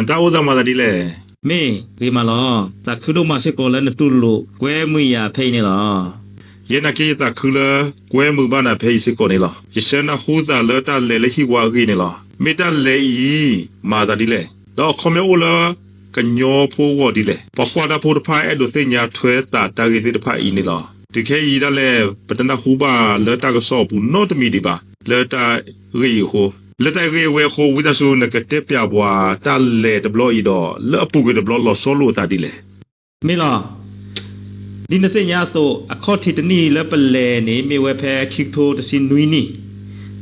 နတၢ်အိၣ်သးမၤသးဒ်လဲၣ်. မ့ၢ်ဂ့ၤမးလီၤ. သးခုဒိၣ်မးစ့ၢ်ကီးလၢနတူၢ်လိာ်ကွဲမုာ်ယၤဖဲအံၤန့ၣ်လီၤ. ယဲနာ်က့ ယသးခုလၢကွဲမုာ်ဘၣ်နၤဖဲအံၤစ့ၢ်ကီးန့ၣ်လီၤ. ယဆၢနၢ်ဟူသးလၢတၢ်လဲၤလၢဟံၣ်ဝါအဂ့ၢ်န့ၣ်လီၤ. မ့ၢ်တၢ်လဲၤအံၤမၤသးဒ်လဲၣ်, ဒီးအခီပညီအိၣ်လၢကညီဖိအဂီၢ်ဒ်လဲၣ်. ပှၤကွၢ်တၢ်ဖိတဖၣ်အဲၣ်ဒိးသ့ၣ်ညါထွဲသးတၢ်ဂ့ၢ်သ့ၣ်တဖၣ်အံၤန့ၣ်လီၤ. တုၤခဲအံၤဒၣ်လဲာ် ပတနၢ်ဟူဘၣ်လၢတၢ်ကစီၣ်အပူၤနီတမံၤဒံးဘၣ် လၢတၢ်ဂ့ၢ်အံၤအဃိ, လၢတၢ်ဂ့ၢ်ဝဲအဃိ ဝံသးစူၤ နကတဲပျးပှၤတၢ်လဲၤတဘျီအံၤဒီး လၢအပူၤကွံာ်တဘျီလီၤဆီလိာ်အသးဒ်လဲၣ်. မ့ၢ်လီၤ. ဒ်နသ့ၣ်ညါအသိး အခီၣ်ထံးတနံၣ်လၢပလဲၤန့ၣ် မ့ၢ်ဝဲဖဲခံကထိတဆံနွံနံၣ်,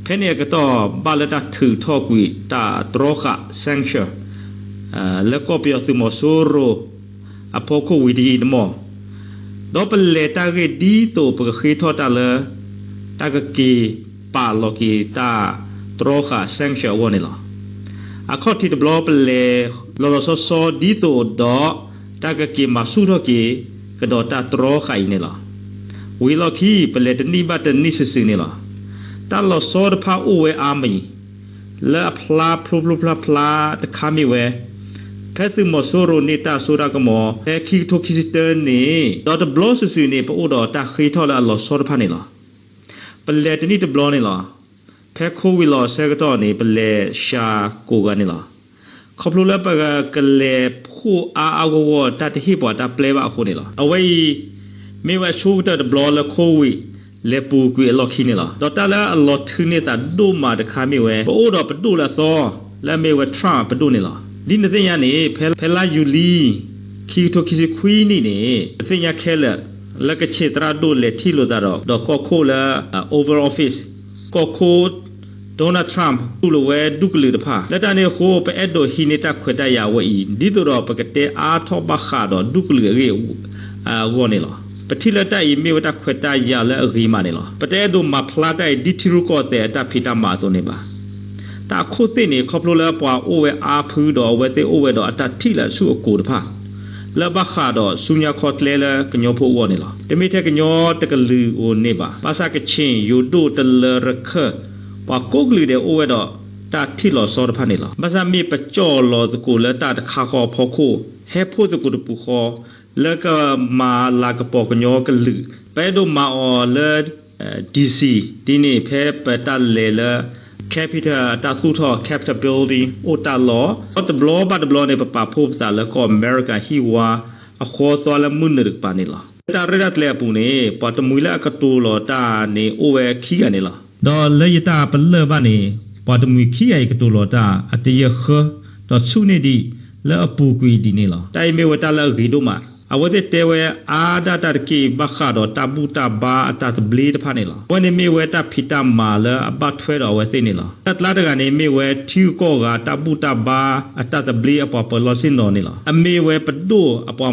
ဖဲန့ၣ်အကတီၢ် ဘၣ်လၢတၢ်ထုးထီၣ်ကွံာ်တၢ်တြီဃာ် sanction လၢကီၢ်ပယီၤသုးမီၤစိရိၤအဖီခိၣ်ဝံၤတယံာ်တမီၢ်, ဒီးပလဲၤတၢ်ဂ့ၢ်ဒ်သိးပကဃ့ထီၣ်တၢ်လၢ တၢ်ကက့ၤပာ်လီၤက့ၤတၢ်တြီဃာ် sanction အဂီၢ်န့ၣ်လီၤ. အခီၣ်ထံးတဘျီပလဲၤလီၤလီၤဆီဆီဒ်သိးဒီး တၢ်ကက့ၤမၤဆူၣ်ထီၣ်က့ၤကဒီးတၢ်တြီဃာ်အံၤန့ၣ်လီၤ. ဝံၤအလီၢ်ခံ ပလဲၤတနံၣ်ဘၣ်တနံၣ်စုာ်စုာ်န့ၣ်လီၤ. တၢ်လီၤဆီတဖၣ်အိၣ်ဝဲအါမံၤ လၢအဖျါဖျိဖျိဖျါဖျါတခါမ့ၢ်ဝဲ ဖဲသုးမီၤစိရိၤန့ၢ်တၢ်စိတၢ်ကမီၤ ဖဲခံကထိခံဆံတၢန့ၣ် ဒီးတဘျီစုာ်စုာ်န့ၣ် ပအိၣ်ဒီးတၢ်ဃ့ထီၣ်လၢအလီၤဆီတဖၣ်န့ၣ်လီၤ. ပလဲၤတနံၣ်တဘျီန့ၣ်လီၤ. ဖဲ Covid လီၤဆဲကတီၢ်န့ၣ် ပလဲၤစှၤကိးဂၤန့ၣ်လီၤ. ခီဖျိလၢပကလဲၤဖှိၣ်အါအါဂီၢ်ဂီၢ် တၢ်တဟ့ၣ်ပှၤတၢ်ပျဲဘၣ်အဃိန့ၣ်လီၤ. အဝဲအံၤ မ့ၢ်ဝဲအဆိကတၢၢ်တဘျီလၢ Covid လဲၤပူၤကွံာ်အလီၢ်ခံန့ၣ်လီၤ. ဒီးတၢ်လၢအလီၤထုးန့ၢ်သးဒိၣ်မးတခါမ့ၢ်ဝဲ ပအိၣ်ဒီးပဒိၣ်လၢအသီ လၢအမ့ၢ်ဝဲ Trump ပဒိၣ်န့ၣ်လီၤ. ဒ်နသ့ၣ်ညါန့ၣ် ဖဲ ဖဲလါယူၤလံ ခံကထိခံဆံခွံနံၣ်န့ၣ် ပသ့ၣ်ညါခဲလၢာ် လၢကချ့ၣ်သရၣ်ဒိၣ်လဲၤထံၣ်လိာ်သးဒီး ဒီးကီၢ်ခိၣ်လၢ Oval Office ကီၢ်ခိၣ် Donald Trump တူၢ်လိာ်ဝဲဒူၣ်ကလုာ်တဖၣ် လၢတၢ်န့ၣ်အဃိ ပအဲၣ်ဒိးဟံးန့ၢ်တၢ်ခွဲးတၢ်ယာ်အဝဲအံၤ ဒ်သိးဒီးပကတဲအါထီၣ်ဘၣ်ဃးဒီးဒူၣ်ကလုာ်အဂ့ၢ် အဂီၢ်န့ၣ်လီၤ. ပထံၣ်လၢတၢ်အံၤမ့ၢ်ဝဲတၢ်ခွဲးတၢ်ယာ်လၢအဂ့ၤမးန့ၣ်လီၤ. ပတအဲၣ်ဒိးမၤဖျါတၢ်အံၤဒ်ထံရူၢ်ကီၢ်သဲးအတၢ်ဖံးတၢ်မၤအသိးန့ၣ်ဘၣ်. တၢ်အခိၣ်သ့ၣ်န့ၣ် ခီဖျိလၢပှၤအိၣ်ဝဲအါဖုဒီးအဝဲသ့ၣ်အိၣ်ဝဲဒီးအတၢ်ထံၣ်လၢအဆူၣ်အကိၤတဖၣ် လၢဘၣ်ဃးဒီးဆူညါခီကျဲလၢကညီဖိအဂီၢ်န့ၣ်လီၤ. တမ့ၢ်ထဲကညီတကလုာ်ဧိၤန့ၣ်ဘၣ်. ဘၣ်ဆၣ်ကချ့ၣ် ယိၤဒိၣ် တလၢ ရခၢၣ် ပှၤကိးကလုာ်ဒဲးအိၣ်ဝဲဒီးတၢ်ထံၣ်လီၤဆီတဖၣ်န့ၣ်လီၤ. ဘၣ်ဆၣ်မ့ၢ်ပကၠီၣ်လီၤသကိးလၢတၢ်တခါဃီအဖီခိၣ် ဟဲဖှိၣ်သကိးတပူၤဃီ လၢကမၤလၤကပီၤကညီကလုာ် ပအဲၣ်ဒိးမၤအီၤလၢ DC ဒ်န့ၣ် ဖဲပတၢ်လဲၤလၢ Capitol အတၢ်သူၣ်ထီၣ် Capitol Building အိၣ်တၢ်လီၢ် ဒီးတဘျီဘၣ်တဘျီန့ၣ် ပပာ်ဖှိၣ်ပသးလၢကီၢ်အမဲရကၤဟံၣ်ဝါ အဃီသီလၢမုၢ်နုာ်တကပၤန့ၣ်လီၤ. လၢတၢ်ရဲၣ်တၢ်ကျဲၤအပူၤန့ၣ် ပှၤတမှံၤလၢအကတိၤလီၤတၢ်န့ၣ်အိၣ်ဝဲခံဂၤန့ၣ်လီၤ. ဒီးလၢယတၢ်ပလၢၢ်ဘၣ်န့ၣ် ပှၤတမှံၤခံဂၤအံၤကတိၤလီၤတၢ် အတယၢၢ်ဃၢ ဒီးဆူၣ်န့ၢ်ဒံးလၢအပူၤကွံာ်ဒ်န့ၣ်လီၤ. တၢ်အံၤမ့ၢ်ဝဲတၢ်လၢအဂ့ၤဒိၣ်မး အဝဲသ့ၣ်တဲဝဲအါဒၣ်တၢ်တက့ၢ်ဘၣ်ဃးဒီးတၢ်ဘူၣ်တၢ်ဘါအတၢ်သဘျ့တဖၣ်န့ၣ်လီၤ. အဝဲန့ၣ်မ့ၢ်ဝဲတၢ်ဖံးတၢ်မၤလၢအဘၣ်ထွဲဒီးအဝဲသ့ၣ်န့ၣ်လီၤ. တၢ်ကျါတဂၤန့ၣ်မ့ၢ်ဝဲထံဂုၤကီၢ်ဂၤတၢ်ဘူၣ်တၢ်ဘါအတၢ်သဘျ့အပှၤပၢၤလီၢ်ဆ့ၣ်နီၤန့ၣ်လီၤ. အမ့ၢ်ဝဲပဒိၣ်အပှၤ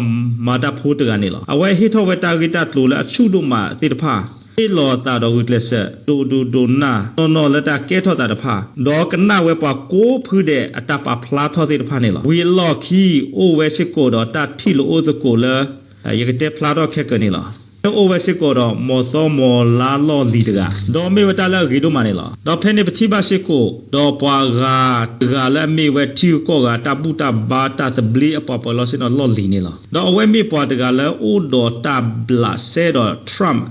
မၤတၢ်ဖိတဂၤန့ၣ်လီၤ. အဝဲဟ့ၣ်ထီၣ်ဝဲတၢ်ဂ့ၢ်တၢ်ကျိၤလၢအဆူၣ်ဒိၣ်မးသ့ၣ်တဖၣ် ဟ့ၣ်လီၤသးဒီးဂုာ်ကျဲးစၢး ဒိၣ်ဒိၣ်ဒိၣ်နၢ် နီၢ်နီၢ်လၢတၢ်ကဲထီၣ်သးတဖၣ် ဒီးကနၣ်ဝဲပှၤကိးဖုဒဲးအတၢ်ပာ်ဖျါထီၣ်သ့ၣ်တဖၣ်န့ၣ်လီၤ. ဝံၤအလီၢ်ခံ အိၣ်ဝဲစ့ၢ်ကီးဒီးတၢ်ထံၣ်လိာ်အိၣ်သကိးလၢ ယကတဲဖျါထီၣ်ခဲကၢန့ၣ်လီၤ. အိၣ်ဝဲစ့ၢ်ကီးဒီးမီၤသီမီၤလါလီၢ်လံၤတဂၤ ဒီးမ့ၢ်ဝဲတၢ်လၢအဂ့ၤဒိၣ်မးန့ၣ်လီၤ. ဒီးဖဲန့ၣ်ပထံၣ်ဘၣ်စ့ၢ်ကီး ဒီးပှၤဂၤတဂၤလၢအမ့ၢ်ဝဲထံဂုၤကီၢ်ဂၤတၢ်ဘူၣ်တၢ်ဘါတၢ်သဘျ့အပှၤပၢၤလီၢ်ဆ့ၣ်နီၤလီၢ်လံၤန့ၣ်လီၤ. ဒီးအဝဲမ့ၢ်ပှၤတဂၤလၢအိၣ်ဒီးတၢ်ဘျးစဲဒီး Trump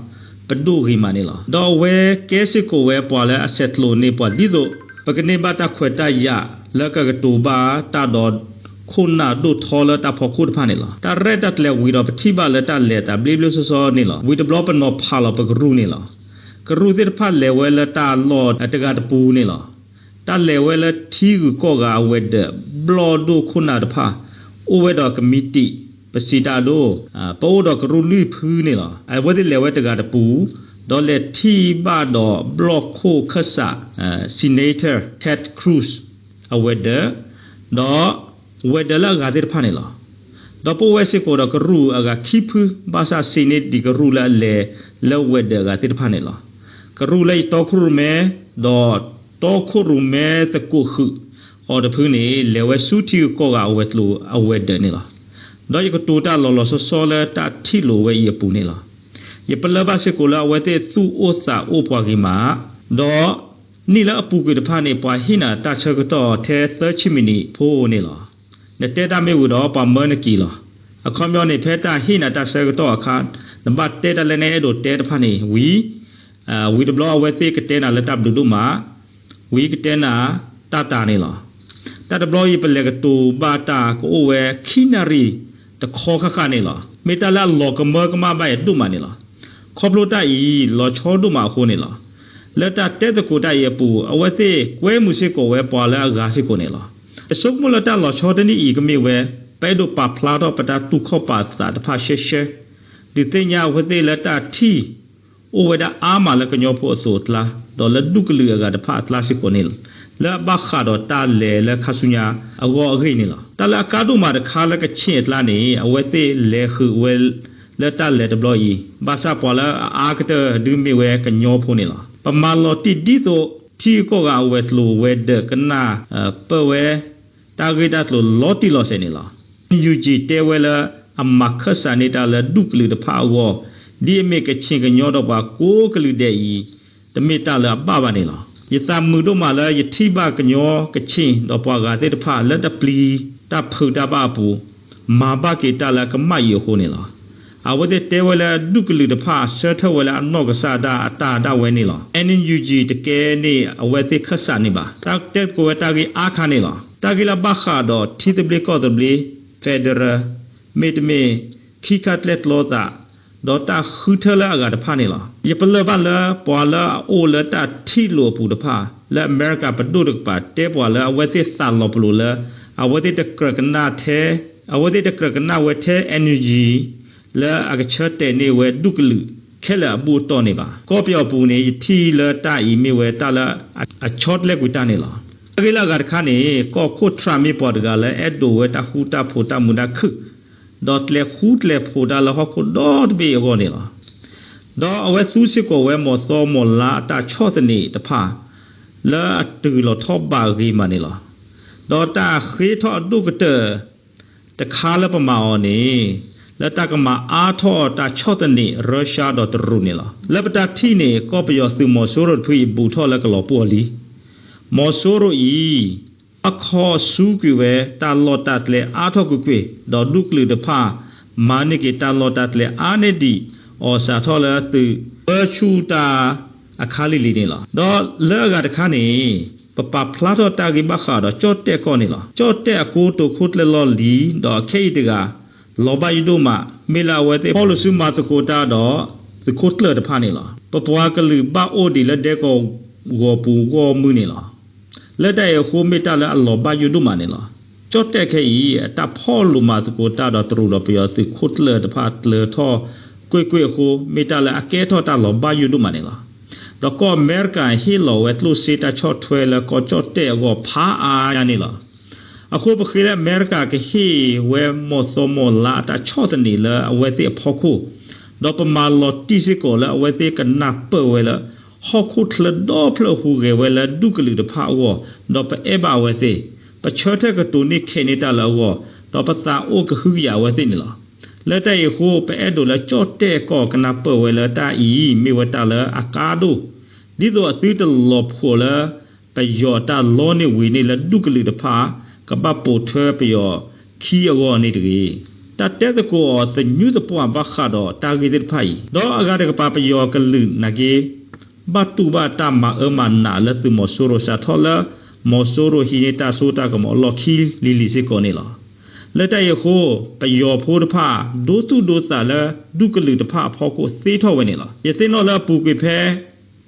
ပဒိၣ်ဂ့ၤမးန့ၣ်လီၤ. ဒီးအဝဲကဲစ့ၢ်ကီးဝဲပှၤလၢအဆဲးကျိးန့ၢ်ပှၤဒ်သိး ပကန့ၢ်ဘၣ်တၢ်ခွဲးတၢ်ယာ်လၢကကတိၤဘၣ်တၢ်ဒီးခိၣ်နၢ်ဒိၣ်ထီလၢတၢ်ဖီခိၣ်တဖၣ်န့ၣ်လီၤ. တၢ်ရဲၣ်တၢ်ကျဲၤဝံၤဒီးပထံၣ်ဘၣ်လၢတၢ်လဲၤသးဘျ့ဘျ့ဆှီဆှီန့ၣ်လီၤ. ဝံၤတဘျီပနီၤဖးလီၤပကရူၢ်န့ၣ်လီၤ. ကရူၢ်သ့ၣ်တဖၣ်လဲၤဝဲလၢတၢ်လီၢ်တဂၤတပူၤန့ၣ်လီၤ. တၢ်လဲၤဝဲလၢထံဂုၤကီၢ်ဂၤအဝဲၤဒၢး ဘျီၣ်ဒိၣ်ခိၣ်နၢ်တဖၣ် အိၣ်ဝဲဒီးကမံးတံာ် ပစံးတၢ်အဒိ ပအိၣ်ဒီးကရူၢ်လွံၢ်ဖုန့ၣ်လီၤ. အဝဲသ့ၣ်လဲၤဝဲတဂၤတပူၤ ဒီးလဲၤထံၣ်ဘၣ်ဒီးဘျီၣ်ခိၣ်ခၢၣ်စး Senator Ted Cruz အဝဲၤဒၢး ဒီးဝဲၤဒၢးလၢအဂၤသ့ၣ်တဖၣ်န့ၣ်လီၤ. ဒီးပအိၣ်ဝဲစ့ၢ်ကီးဒီးကရူၢ်အဂၤခံဖု ဘၣ်ဆၣ်စံးန့ၢ်ဒံးကရူၢ်လၢအလဲၤလၢဝဲၤဒၢးအဂၤသ့ၣ်တဖၣ်န့ၣ်လီၤ. ကရူၢ်လၢယတီခိၣ်ရိၣ်မဲ ဒီးတီခိၣ်ရိၣ်မဲသကိးဃုာ်အီၤတဖုန့ၣ် လဲၤဝဲဆူထံဂုၤကီၢ်ဂၤအဝဲၤကျိၤအဝဲၤဒၢးန့ၣ်လီၤ. ဒီးယကတိၤတၢ်လီၤလီၤဆီဆီလၢတၢ်ထံၣ်လိာ်ဝဲအံၤအပူၤန့ၣ်လီၤ. ယပလၢၢ်ဘၣ်စ့ၢ်ကီးလၢအဝဲသ့ၣ်သူၣ်အိၣ်သးအိၣ်ပှၤဂ့ၤမး ဒီးနံၣ်လၢအပူၤကွံာ်တဖၣ်န့ၣ် ပှၤဟ့ၣ်နၤတၢ်ဆၢကတီၢ်ထဲသၢဆံမံးနံးဖိန့ၣ်လီၤ. နတဲတၢ်မ့ၢ်ဝံၤဒီး ပှၤမၢနက့ၤလီၤ. အခီပညီန့ၣ် ဖဲတၢ်ဟ့ၣ်နၤတၢ်ဆၢကတီၢ်အခါ နဘၣ်တဲတၢ်လၢနအဲၣ်ဒိးတဲတဖၣ်န့ၣ်ဝံၤ, ဝံၤတဘျီအဝဲသ့ၣ်ကတဲနၤလၢတၢ်ဘျုးဒိၣ်မး, ဝံၤကတဲနၤတၢ်တၢ်န့ၣ်လီၤ. တၢ်တဘျီအံၤ ပလဲၤကတိၤဘၣ်တၢ်ကအိၣ်ဝဲခံနၣ်ရံၣ်တခီဃၣ်ဃၣ်န့ၣ်လီၤ. မ့ၢ်တၢ်လၢအလီၤကမၢကမၣ်ဘၣ်ယၤဒိၣ်မးန့ၣ်လီၤ. ခီဖျိတၢ်အံၤ လီၤဆီဒိၣ်မးအဃိန့ၣ်လီၤ. လၢတၢ်တဲသကိးတၢ်အံၤအပူၤ အဝဲသ့ၣ်ကွဲမုာ်စ့ၢ်ကီးဝဲပှၤလၢအဂၤစ့ၢ်ကီးန့ၣ်လီၤ. ယဆိကမိၣ်လၢတၢ်လီၤဆီတနံၣ်အံၤကမ့ၢ်ဝဲ ပအဲၣ်ဒိးပာ်ဖျါထီၣ်ပတၢ်တူၢ်ခီၣ်ပာ်သးတဖၣ်ရှဲရှဲ, ဒုးသ့ၣ်ညါအဝဲသ့ၣ်လၢတၢ်ထံၣ်အိၣ်ဝဲဒၣ်အါမးလၢကညီဖိအသိးအကျါ, ဒီးလၢဒူၣ်ကလုာ်အဂၤတဖၣ်အကျါစ့ၢ်ကီးန့ၣ်, လၢအဘၣ်ဃးဒီးတၢ်လဲၤလၢခါဆူညါအဂီၢ်အဂ့ၢ်န့ၣ်လီၤ. တၢ်လၢအကါဒိၣ်မးတခါလၢကချ့ၣ်အကျါန့ၣ် အဝဲသ့ၣ်လဲၤဃုာ်ဝဲလၢတၢ်လဲၤတဘျီအံၤ, ဘၣ်ဆၣ်ပှၤလၢအအါကတၢၢ်ဒုးမ့ၢ်ဝဲကညီဖိန့ၣ်လီၤ. ပမၤလီၤတံၢ်ဒ်သိးထံဂုၤကီၢ်ဂၤအဝဲၤကျိၤဝဲၤဒၢးကနၢ်ပၢၢ်ဝဲ တၢ်ဂ့ၢ်တၢ်ကျိၤလီၤတံၢ်လီၤဆဲးန့ၣ်လီၤ. NUG တဲဝဲလၢ အမၤခၢၣ်စးန့ၢ်တၢ်လၢဒူၣ်ကလုာ်တဖၣ်အဂီၢ်, ဒ်အမ့ၢ်ကချ့ၣ်ကညီဒီးပှၤကိးကလုာ်ဒဲးအံၤ, တမ့ၢ်တၢ်လၢအဘၣ်ဘၣ်န့ၣ်လီၤ. ယသးမုာ်ဒိၣ်မးလၢယထံၣ်ဘၣ်ကညီကချ့ၣ်ဒီးပှၤဂၤသ့ၣ်တဖၣ်လၢတပျံၤတၢ်ဖုးတၢ်ဘၣ်အပူၤ, မၤဘၣ်က့ၤတၢ်လၢအကမၣ်အံၤအဃိန့ၣ်လီၤ. အဝဲသ့ၣ်တဲဝဲလၢဒူၣ်ကလုာ်တဖၣ်ဆၢထၢၣ်ဝဲလၢအနီၢ်ကစၢ်ဒၣ်အတၢ်ဒၣ်ဝဲန့ၣ်လီၤ. NUG တကဲန့ၢ်အဝဲသ့ၣ်ခၢၣ်စးန့ၣ်ဘၣ်. တၢ်တဲသကိးဝဲတၢ်ဂ့ၢ်အါခါန့ၣ်လီၤ. တၢ်ဂ့ၢ်လၢအဘၣ်ဃးဒီးထံသဘျ့ကီၢ်သဘျ့ federal မ့တမ့ၢ် ခံခါကျဲကျီသး ဒီးတၢ်ဃုထၢလၢအဂၤတဖၣ်န့ၣ်လီၤ. ယပလၢၢ်ဘၣ်လၢပှၤလၢအအိၣ်လၢတၢ်ထံၣ်လိာ်အပူၤတဖၣ် လၢအမဲရကၤပဒိၣ်တကပၤ တဲပှၤလၢအဝဲသ့ၣ်သးလီၤပလိာ်လၢ အဝဲသ့ၣ်တကြၢးကနၣ်ထဲ အဝဲသ့ၣ်တကြၢးကနၣ်ဝဲထဲ NUG လၢအကဆၢတဲာ်န့ၢ်ဝဲဒူၣ်ကလုာ်ခဲလၢာ်အဘူၣ်အတီၢ်န့ၣ်ဘၣ်. ကီၢ်ပယီၤပူၤန့ၣ် ယထံၣ်လၢတၢ်အံၤမ့ၢ်ဝဲတၢ်လၢအဆီတလဲကွံာ်တၢ်န့ၣ်လီၤ. တၢ်ဂ့ၢ်လၢအဂၤတခါန့ၣ် ကီၢ်ခိၣ် Trump မ့ၢ်ပှၤတဂၤလၢအဲၣ်ဒိးဝဲတၢ်ဃူတၢ်ဖိးတၢ်မုာ်တၢ်ခုၣ် ဒီးကျဲၤဃူကျဲၤဖိးတၢ်လၢဟီၣ်ခိၣ်ဒီတဘ့ၣ်အဂီၢ်န့ၣ်လီၤ. ဒီးအဝဲသူစ့ၢ်ကီးဝဲမီၤသီမီၤလါအတၢ်ဆီၣ်သနံးတဖၣ် လၢအတုၤလီၤထီၣ်ဘးဂ့ၤမးန့ၣ်လီၤ. ဒီးတၢ်ဃ့ထီၣ်အဒိၣ်ကတၢၢ်တခါလၢပမၤအီၤန့ၣ် လၢတၢ်ကမၤအါထီၣ်တၢ်ဆီၣ်သနံး ရၢၡါဒီးတရူးန့ၣ်လီၤ. လၢပတၢ်ထံၣ်န့ၣ် ကီၢ်ပယီၤသုးမီၤစိရိၤတဖုအံၤ ဘူးထီၣ်လၢကလီၤပှီၢ်လံ. မီၤစိရိၤအံၤ အခီၣ်ဆူကွံာ်ဝဲတၢ်လီၢ်တၢ်ကျဲအါထီၣ်ကွ့ၢ်ကွ့ၢ်, ဒီးဒူၣ်ကလုာ်တဖၣ် မၤန့ၢ်က့ၤတၢ်လီၢ်တၢ်ကျဲအါန့ၢ်ဒံးအီၤစးထီၣ်လၢသုးပၢဆူၣ်တၢ်အခါလံၤလံၤန့ၣ်လီၤ. ဒီးလၢအဂၤတခါန့ၣ် ပပာ်ဖျါထီၣ်တၢ်ဂ့ၢ်ဘၣ်ဃးဒီးကၠီၣ်တဲၣ်ကီၢ်န့ၣ်လီၤ. ကၠီၣ်တဲၣ်အကိတိာ်ခိၣ်ကျၢၢ်လီၢ်လံၤ ဒီးခဲအံၤတဂၤ လီၤဘၣ်ယိၣ်ဒိၣ်မး မ့ၢ်လၢအဝဲသ့ၣ်ဖီၣ်လိာ်စုမၤသကိးတၢ်ဒီးသုးခိၣ်ကျၢၢ်တဖၣ်န့ၣ်လီၤ. ပပှၤကလုာ်ဘၣ်အိၣ်ဒံးလၢဒဲကဝီၤပူၤဂီၢ်မုၢ်န့ၣ်လီၤ. လၢတၢ်အံၤအဃိမ့ၢ်တၢ်လၢအလီၤဘၣ်ယိၣ်ဒိၣ်မးန့ၣ်လီၤ. ကၠီၣ်တဲၣ်ခဲအံၤ အတၢ်ဖီၣ်လိာ်မၤသကိးတၢ်ဒီးတရူးဒီးပယီၤသုးခိၣ်ကျၢၢ်တဖၣ်ကျၢၤထီၣ်ကွ့ၢ်ကွ့ၢ်အဃိ မ့ၢ်တၢ်လၢအကဲထီၣ်တၢ်လီၤဘၣ်ယိၣ်ဒိၣ်မးန့ၣ်လီၤ. ဒီးကီၢ်အမဲရကၤဟ့ၣ်လီၤဝဲကျိၣ်စ့တၢ်ဆီၣ်ထွဲလၢကီၢ်ကၠီၣ်တဲၣ်အဂီၢ်ဖးအါညါန့ၣ်လီၤ. အဃိပဃ့လၢအမဲရကၤကဟ့ၣ်ဝဲမီၤသီမီၤလါအတၢ်ဆီၣ်သနံးလၢအဝဲသ့ၣ်အဖီခိၣ်, ဒီးပမၤလီၤတံၢ်စ့ၢ်ကီးလၢအဝဲသ့ၣ်ကနၢ်ပၢၢ်ဝဲလၢ ဟီၣ်ခိၣ်ချၢဒီဖျၢၣ်ဟူးဂဲၤဝဲလၢဒူၣ်ကလုာ်တဖၣ်အဂီၢ်, ဒီးပအဲၣ်ဘၣ်အဝဲသ့ၣ်, ပဆၢထၢၣ်ကတိၤန့ၢ်ခဲးန့ၢ်တၢ်လၢအဂီၢ်, ဒီးပသးအိၣ်ကဟုကယာ်အဝဲသ့ၣ်န့ၣ်လီၤ. လၢတၢ်အံၤအဃိ ပအဲၣ်ဒိးလၢကၠီၣ်တဲၣ်ကီၢ်ကနၢ်ပၢၢ်ဝဲလၢတၢ်အံၤမ့ၢ်ဝဲတၢ်လၢအကါဒိၣ်, ဒ်သိးအသုတလီၤဖှိးလၢ ပယီၤအတၢ်လီန့ၢ်ဝ့ၤန့ၢ်လၢဒူၣ်ကလုာ်တဖၣ် ကဘၣ်ပိာ်ထွဲပယီၤခံအဂီၢ်န့ၣ်တဂ့ၤ. တၢ်တဲသကိးအီၤသညူသပှၢ်ဘၣ်ဃးဒီးတၢ်ဂ့ၢ်သ့ၣ်တဖၣ်အံၤ, ဒီးအဂၤတကပၤပယီၤကလုာ်နာ်က့ ဘၣ်တူၢ်ဘၣ်တၢ်မၤအၢမၤနးလၢသုးမီၤစိရိၤစးထီၣ်လၢ မီၤစိရိၤဟံးန့ၢ်တၢ်စိတၢ်ကမီၤအလီၢ်ခံလံၤလံၤစ့ၢ်ကီးန့ၣ်လီၤ. လၢတၢ်အံၤအဃိ ပယီၤဖိတဖၣ် ဒိသူၣ်ဒိသးလၢဒူၣ်ကလုာ်တဖၣ်အဖီခိၣ်သ့ထီၣ်ဝဲန့ၣ်လီၤ. ယသ့ၣ်နီၣ်လၢအပူၤကွံာ်ဖဲ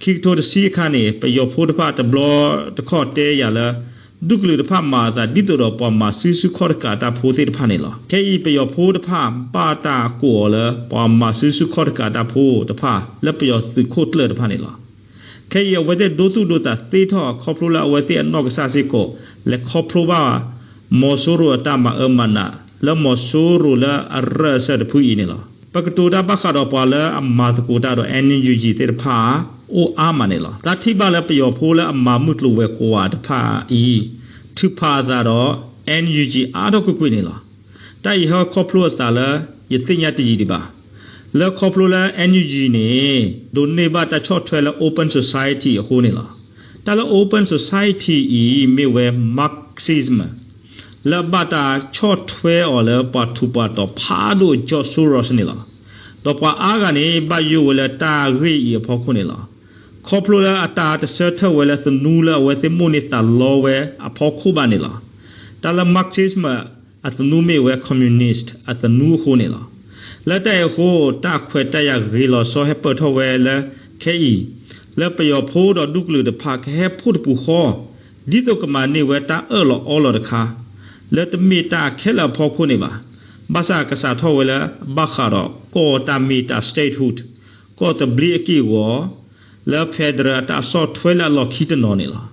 ခံကထိတဆံအခါန့ၣ် ပယီၤဖိတဖၣ်တဘျီတခီၣ်တဲယၤလၢ ဒူၣ်ကလုာ်တဖၣ်မၤအသးဒ်သိးဒီးပှၤမၤစုဆူၣ်ခီၣ်တကးတၢ်ဖိသ့ၣ်တဖၣ်န့ၣ်လီၤ. ခဲအံၤပယီၤဖိတဖၣ်ဘၣ်တၢ်ကိးအီၤလၢ ပှၤမၤစုဆူၣ်ခီၣ်တကးတၢ်ဖိတဖၣ် လၢပယီၤသုးခိၣ်ကျၢၢ်တဖၣ်န့ၣ်လီၤ. ခဲအံၤအဝဲသ့ၣ်ဒိသူၣ်ဒိသးသ့ထီၣ်ခီဖျိလၢအဝဲသ့ၣ်အနီၢ်ကစၢ်စ့ၢ်ကီး လဲၤခီဖျိဘၣ် မီၤစိရိၤအတၢ်မၤအၢမၤနး လၢမီၤစိရိၤလၢအရၢၢ်အစၢၤတဖုအံၤန့ၣ်လီၤ. ပကတိၤတၢ်ဘၣ်ဃးဒီးပှၤလၢအမၤသကိးတၢ်ဒီး NUG သ့ၣ်တဖၣ် အိၣ်အါမးန့ၣ်လီၤ. သးထံၣ်ဘၣ်လၢပယီၤဖိလၢအမၤမုၢ်ကျိၤဝဲၤကွာ်တဖၣ်အံၤ ထုးဖးအသးဒီး NUG အါထီၣ်ကွ့ၢ်ကွ့ၢ်န့ၣ်လီၤ. တၢ်အံၤဟဲခီဖျိအသးလၢ ယသ့ၣ်ညါတယံာ်ဒံးဘၣ်. လၢခီဖျိလၢ NUG န့ၣ် ဒိးန့ၢ်ဘၣ်တၢ်ဆီၣ်ထွဲလၢ Open Society အဃိန့ၣ်လီၤ. တၢ်လၢ Open Society အံၤ မ့ၢ်ဝဲ Marxism လၢအဘၣ်တၢ်ဆီၣ်ထွဲအီၤလၢပှၤထူးပှၤတီၤဖးဒိၣ် George Soros န့ၣ်လီၤ. ဒီးပှၤအါဂၤန့ၣ် ဘၣ်ယိၣ်ဝဲလၢတၢ်ဂ့ၢ်အံၤအဖီခိၣ်န့ၣ်လီၤ. ခီဖျိလၢအတၢ်တဆၢထၢၣ်ဝဲလၢသနူလၢအဝဲသ့ၣ်မိၣ်န့ၢ်သးလီဝဲအဖီခိၣ်ဘၣ်န့ၣ်လီၤ. တၢ်လၢ Marxism အသနူမ့ၢ်ဝဲ communist အသနူအဃိန့ၣ်လီၤ. လၢတၢ်အံၤအဃိ တၢ်ခွဲးတၢ်ယာ်ဂ့ၤလီၤဆီဟဲပၢၢ်ထီၣ်ဝဲလၢ ခဲအံၤ လၢပယီၤဖိဒီးဒူကလုာ်တဖၣ်ကဟဲဖှိၣ်တပူၤဃီ ဒ်သိးကမၤန့ၢ်ဝဲတၢ်အၢၣ်လီၤအီလီၤတခါ လၢတမ့ၢ်တၢ်ခဲလၢာ်အဖီခိၣ်န့ၣ်ဘၣ်. ဘၣ်ဆၣ်ကစးထီၣ်ဝဲလၢဘၣ်ဃးဒီးကီၢ်တၢ်မ့ၢ်တၢ် statehood ကီၢ်သဘျ့အက့ၢ်အဂီၤ လၢ federal အတၢ်ဆီၣ်ထွဲလၢအလီၢ်ခံတနီၤန့ၣ်လီၤ.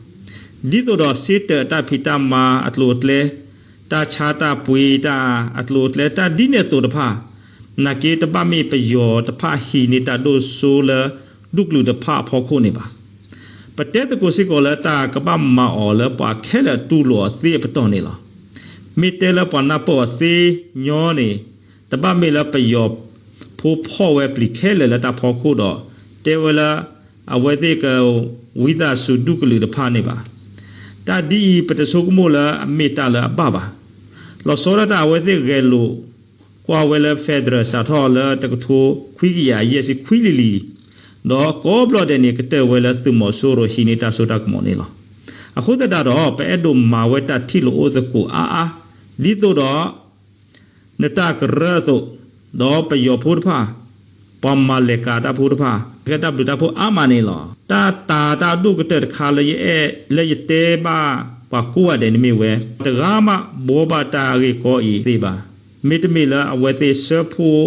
ဒ်သိးဒီးစ့တၢးအတၢ်ဖံးတၢ်မၤအကျိၤအကျဲ, တၢ်ဆါတၢ်ပှ့ၤတၢ်အကျိၤအကျဲ တၢ်ဒ်န့ၣ်အသိးတဖၣ် နာ်က့တဘၣ်မ့ၢ်ပယီၤတဖၣ်ဟံးန့ၢ်တၢ်ဒိၣ်စိလၢဒူကလုာ်တဖၣ်အဖီခိၣ်န့ၣ်ဘၣ်. ပတဲသကိးစ့ၢ်ကီးလၢတၢ်ကဘၣ်မၤအီၤလၢပှၤခဲလၢာ်တူၢ်လိာ်အီၤသ့အပတီၢ်န့ၣ်လီၤ. မ့ၢ်တဲလၢပှၤနၢ်ပၢၢ်အီၤသ့ညီန့ၣ် တဘၣ်မ့ၢ်လၢပယီၤဖိဖီၣ်ဝဲပျံၤခဲလၢာ်လၢတၢ်ဖီခိၣ်ဒီး တဲဝဲလၢ အဝဲသ့ၣ်ကဝံသးစူၤဒူကလုာ်တဖၣ်န့ၣ်ဘၣ်. တၢ်ဒ်အံၤ ပတဆိကမိၣ်လၢအမ့ၢ်တၢ်လၢအဘၣ်ဘၣ်. လီၤဆီဒၣ်တၢ်အဝဲသ့ၣ်ဂဲၤလိာ်ကွၢ်ဝဲလၢ federal စးထီၣ်လၢတကထိခွံကယၤယဲၢ်ဆံခွံလံၤလံၤ, ဒီးကိးဘျီဒဲးန့ၣ် ကတၢၢ်ဝဲလၢသုးမီၤစိရိၤဟံးန့ၢ်တၢ်စိတၢ်ကမီၤန့ၣ်လီၤ. အဃိသတးဒီး ပအဲၣ်ဒိးမၤဝဲတၢ်ထံၣ်လိာ်အိၣ်သကိးအါအါ ဒ်သိးဒီး နတၢ်ကရၢအသိး, ဒီးပယီၤဖိတဖၣ်, ပှၤမၤလဲၤကၤတၢ်ဖိတဖၣ် ကဲတၢ်ဘျုးတၢ်ဖှိၣ်အါမးန့ၣ်လီၤ. တၢ်တာ်တၢ်ဒိၣ်ကတၢၢ်တခါလၢယအဲၣ်လၢယတဲဘၣ်ပှၤကိးဂၤဒဲးန့ၣ်မ့ၢ်ဝဲ, တဂၤမးဘှီဘၣ်တၢ်ဂ့ၢ်ကီအံၤသ့ဘၣ်. မ့တမ့ၢ်လၢအဝဲသ့ၣ်ဆၢဖှိၣ်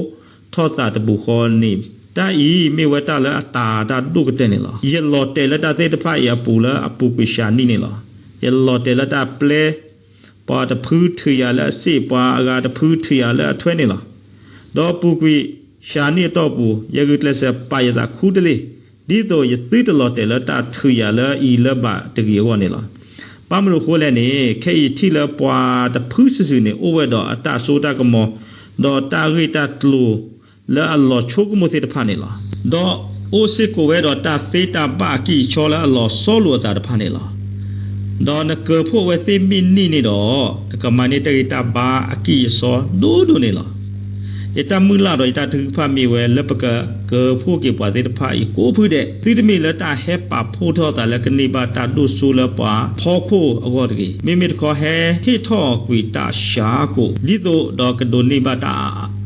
ထီၣ်သးတပူၤဃီန့ၣ်, တၢ်အံၤမ့ၢ်ဝဲတၢ်လၢအတာ်တၢ်ဒိၣ်ကတၢၢ်န့ၣ်လီၤ. ယလီၤတဲာ်လၢတၢ်သ့ၣ်တဖၣ်အံၤအပူၤလၢအပူၤကွံာ်စှၤနံၣ်န့ၣ်လီၤ. ယလီၤတဲာ်လၢတၢ်ပျဲ ပှၤတဖုထုးယၤလၢအစ့ၣ်, ပှၤအဂၤတဖုထုးယၤလၢအထွဲန့ၣ်လီၤ. ဒီးပူၤကွံာ်စှၤနံၣ်အတီၢ်ပူၤ, ယဂုာ်ကျဲးစၢးပာ်ယသးခူတလ့ၢ်, ဒ်သိးယသုတလီၤတဲာ်လၢတၢ်ထုးယၤလၢအံၤလၢဘၣ်တဂ့ၤအဂီၢ်န့ၣ်လီၤ. ဘၣ်မနုၤအဃိလဲၣ်န့ၣ်, ခဲအံၤထံၣ်လၢပှၤတဖုစုာ်စုာ်န့ၣ် အိၣ်ဝဲဒီးအတၢ်စိတၢ်ကမီၤ, ဒီးတၢ်ဂ့ၢ်တၢ်ကျိၤလၢအလီၤဆိကမိၣ်သ့ၣ်တဖၣ်န့ၣ်လီၤ. ဒီးအိၣ်စ့ၢ်ကီးဝဲဒီးတၢ်သ့တၢ်ဘၣ်အကံၢ်အဆီလၢအလီၤဆီလိာ်အသးတဖၣ်န့ၣ်လီၤ. ဒီးနကၢၤဖှိၣ်အဝဲသ့ၣ်မ့ၢ်န့ၢ်န့ၣ်ဒီး, နကမၤန့ၢ်တၢ်ဂ့ၢ်တၢ်ဘါအကံၢ်အဆီဒိၣ်ဒိၣ်န့ၣ်လီၤ. ယတၢ်မုၢ်လၢ်ဒီးယတၢ်ထုကဖၣ်မ့ၢ်ဝဲလၢပကကၢၤဖှိၣ်က့ၤပှၤသ့ၣ်တဖၣ်အံၤကိးဖုဒဲး, သုတမ့ၢ်လၢတၢ်ဟဲပာ်ဖှိၣ်ထီၣ်သးလၢကန့ၢ်ဘၣ်တၢ်ဒိၣ်စိလၢပှၤဖီခိၣ်အဂီၢ်တဂ့ၤ. မ့မ့ၢ်တခီဟဲဟ့ၣ်ထီၣ်ကွံာ်တၢ်ဆှၢကိာ်, ဒ်သိးဒီးကဒိးန့ၢ်ဘၣ်တၢ်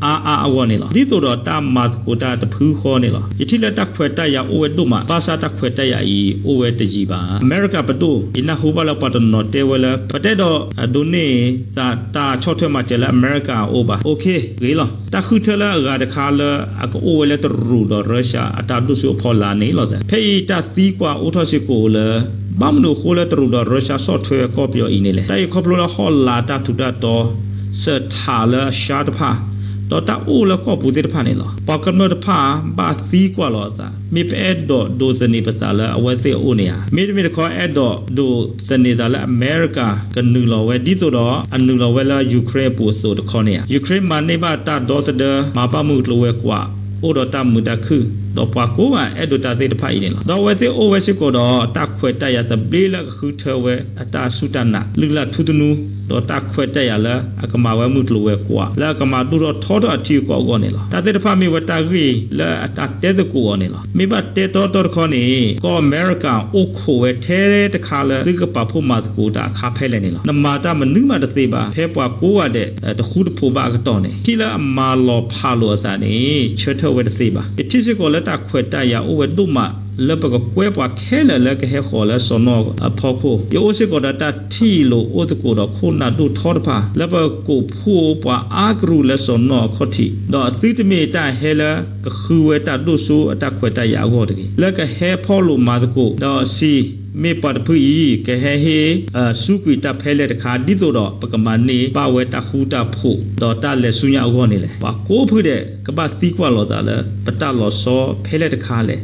အါအါအဂီၢ်န့ၣ်လီၤ. ဒ်သိးဒီးတၢ်မၤသကိးတၢ်တဖုဃီန့ၣ်လီၤ. ယထံၣ်လၢတၢ်ခွဲးတၢ်ယာ်အိၣ်ဝဲဒိၣ်မး, ဘၣ်ဆၣ်တၢ်ခွဲးတၢ်ယာ်အံၤအိၣ်ဝဲတယံာ်ဘၣ်. အမဲရကၤပဒိၣ်, ယနၢ်ဟူဘၣ်လၢပှၤတနီၤတဲဝဲလၢ ပတအဲၣ်ဒိးဒိးန့ၢ်သးတၢ်ဆီၣ်ထွဲမၤစၢၤလၢအမဲရကၤအအိၣ်ဘၣ်. အိၣ်ခ့, ဂ့ၤလီၤ. တၢ်ဃုထၢလၢအဂၤတခါလၢအကအိၣ်ဝဲလၢတရူးဒီးရၢရှါအတၢ်ဒိၣ်စိအဖီလာ်န့ၣ်လီၤ. ဖဲအံၤတၢ်သံကွၢ်အိၣ်ထီၣ်စ့ၢ်ကီးလၢ ဘၣ်မနုၤအဃိလၢတရူးဒီးရၢရှါဆီၣ်ထွဲကီၢ်ပယီၤအံၤန့ၣ်လဲၣ်. တၢ်အံၤခီဖျိလၢဟီၣ်လာ်တၢ်ထူးတၢ်တီၤ စၢၢ်ထးလၢအရှါတဖၣ်, ဒီးတၢ်အိၣ်လၢကီၢ်ပူၤသ့ၣ်တဖၣ်န့ၣ်လီၤ. ပှၤကမျၢၢ်တဖၣ်ဘၣ်သံကွၢ်လီၤအသး, မ့ၢ်ပအဲၣ်ဒိးဒိးသန့ၤပသးလၢအဝဲသ့ၣ်အအိၣ်န့ၣ်ဧါ. မ့တမ့ၢ်တခီအဲၣ်ဒိးဒိးသန့ၤသးလၢအမဲရကၤကနုာ်လီၤဝဲ ဒ်သိးဒီးအနုာ်လီၤဝဲလၢ Ukraine အပူၤအသိးတခီန့ၣ်ဧါ. Ukraine မၤန့ၢ်ဘၣ်တၢ်ဒီသဒၢ မၤဘၣ်မုၢ်ကျိၤဝဲၤကွာ် အိၣ်ဒီးတၢ်မုာ်တၢ်ခုၣ်, ဒီးပှၤကိးဂၤအဲၣ်ဒိးတၢ်သ့ၣ်တဖၣ်အံၤန့ၣ်လီၤ. ဒီးအဝဲသ့ၣ်အိၣ်ဝဲစ့ၢ်ကီးဒီးတၢ်ခွဲးတၢ်ယာ်သဘျ့လၢအကဃုထၢဝဲအတၢ်စူၢ်တၢ်နာ် လုၢ်လၢ်ထူသနူ ဒီးတၢ်ခွဲးတၢ်ယာ်လၢအကမၤဝဲမုၢ်ကျိၤဝဲၤကွာ် လၢအကမၤဒိၣ်ထီၣ်ထီထီၣ်အထံအကီၢ်အဂီၢ်န့ၣ်လီၤ. တၢ်သ့ၣ်တဖၣ်မ့ၢ်ဝဲတၢ်ဂ့ၢ်လၢအတၢ်တဲသကိးအီၤန့ၣ်လီၤ. မ့ၢ်ဘၣ်တဲတီတီတခီန့ၣ် ကီၢ်အမဲရကၤအိၣ်ခိးဝဲထဲတခါလၢသုကပာ်ဖှိၣ်မၤသကိးတၢ်အခါဖဲလဲၣ်န့ၣ်လီၤ. နမၤတၢ်မနုၤမးတသ့ဘၣ် ဖဲပှၤကိးဂၤဒဲးတဃူတဖိးဘၣ်အကတီၢ်န့ၣ် ထံၣ်လၢအမၤလီၤဖးလိာ်အသးန့ၣ် ဆၢထၢၣ်ဝဲတသ့ဘၣ်. ယထံၣ်စ့ၢ်ကီးလၢတၢ်ခွဲးတၢ်ယာ်အိၣ်ဝဲဒိၣ်မး လၢပကကွဲပှၤခဲလၢာ်လၢကဟဲဃီၤလၢစီၢ်နီၤအဖီခိၣ်. ယအိၣ်စ့ၢ်ကီးဒီးတၢ်ထံၣ်လိာ်အိၣ်သကိးဒီးခိၣ်နၢ်ဒိၣ်ထီတဖၣ် လၢပကိးဖှိၣ်ပှၤအါကရူၢ်လၢစီၢ်နီၤအခီၣ်ထံး ဒီးသုတမ့ၢ်တၢ်ဟဲလၢကဃုဝဲတၢ်ဒိၣ်စိအတၢ်ခွဲးတၢ်ယာ်အဂီၢ်တဂ့ၤ. လၢကဟဲဖီၣ်လိာ်မၤသကိး ဒီးစံး မ့ၢ်ပှၤတဖုအံၤ ကဟဲဟ့ၣ် စူးကွံာ်တၢ်ဖဲလဲၣ်တခါ ဒ်သိးဒီးပကမၤန့ၢ်ဘၣ်ဝဲတၢ်ဃူတၢ်ဖိး ဒီးတၢ်လဲၤဆူညါအဂီၢ်န့ၣ်လဲၣ်. ပှၤကိးဖုဒဲးကဘၣ်သံကွၢ်လိာ်သးလၢ ပတၢ်လီၤဆီဖဲလဲၣ်တခါလဲၣ်.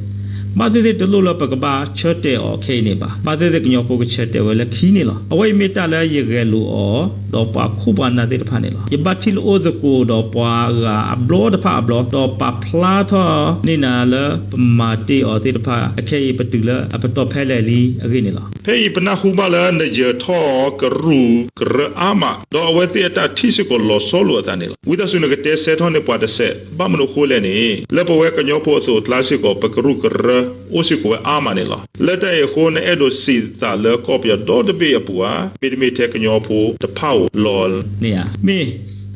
ဘၣ်သ့ၣ်သ့ၣ်တလိၣ်လၢပကဘၣ်ဆၢတဲာ်အီၤခဲအံၤန့ၣ်ဘၣ်. ဘၣ်သ့ၣ်သ့ၣ်ကညီဖိကဆၢတဲာ်ဝဲလၢခံန့ၣ်လီၤ. အဝဲအံၤမ့ၢ်တၢ်လၢယဂဲၤလိာ်အီၤ ဒီးပှၤခိၣ်ပှၤနၢ်သ့ၣ်တဖၣ်န့ၣ်လီၤ. ယဘၣ်ထံၣ်လိာ်အိၣ်သကိးဒီးပှၤဂၤအဘျီတဖၣ်အဘျီ, ဒီးပာ်ဖျါထီၣ်န့ၢ်နၤလၢပမၤတ့ၢ်အီၤသ့ၣ်တဖၣ်, အခဲအံၤပတုၤလၢအပတီၢ်ဖဲလဲၣ်လံအဂ့ၢ်န့ၣ်လီၤ. ဖဲအံၤပနၢ်ဟူဘၣ်လၢနယၢၤထီၣ်ကရူၢ်ကရၢအါမး, ဒီးအဝဲသ့ၣ်အတၢ်ထံၣ်စ့ၢ်ကီးလီၤဆီလိာ်အသးန့ၣ်လီၤ. ဝံသးစူၤနကတဲဆၢထီၣ်န့ၢ်ပှၤတစဲး, ဘၣ်မနုၤအဃိလဲၣ်န့ၣ်, လၢပဝဲကညီဖိအသိးအကျါစ့ၢ်ကီး ပကရူၢ်ကရၢအိၣ်စ့ၢ်ကီးဝဲအါမးန့ၣ်လီၤ. လၢတၢ်အံၤအဃိ နအဲၣ်ဒိးစံးသးလၢကီၢ်ပယီၤဒီတဘ့ၣ်အပူၤဧါ, မ့တမ့ၢ်ထဲကညီဖိတဖၣ်ဧိၤလီၤန့ၣ်ဧါ. မ့ၢ်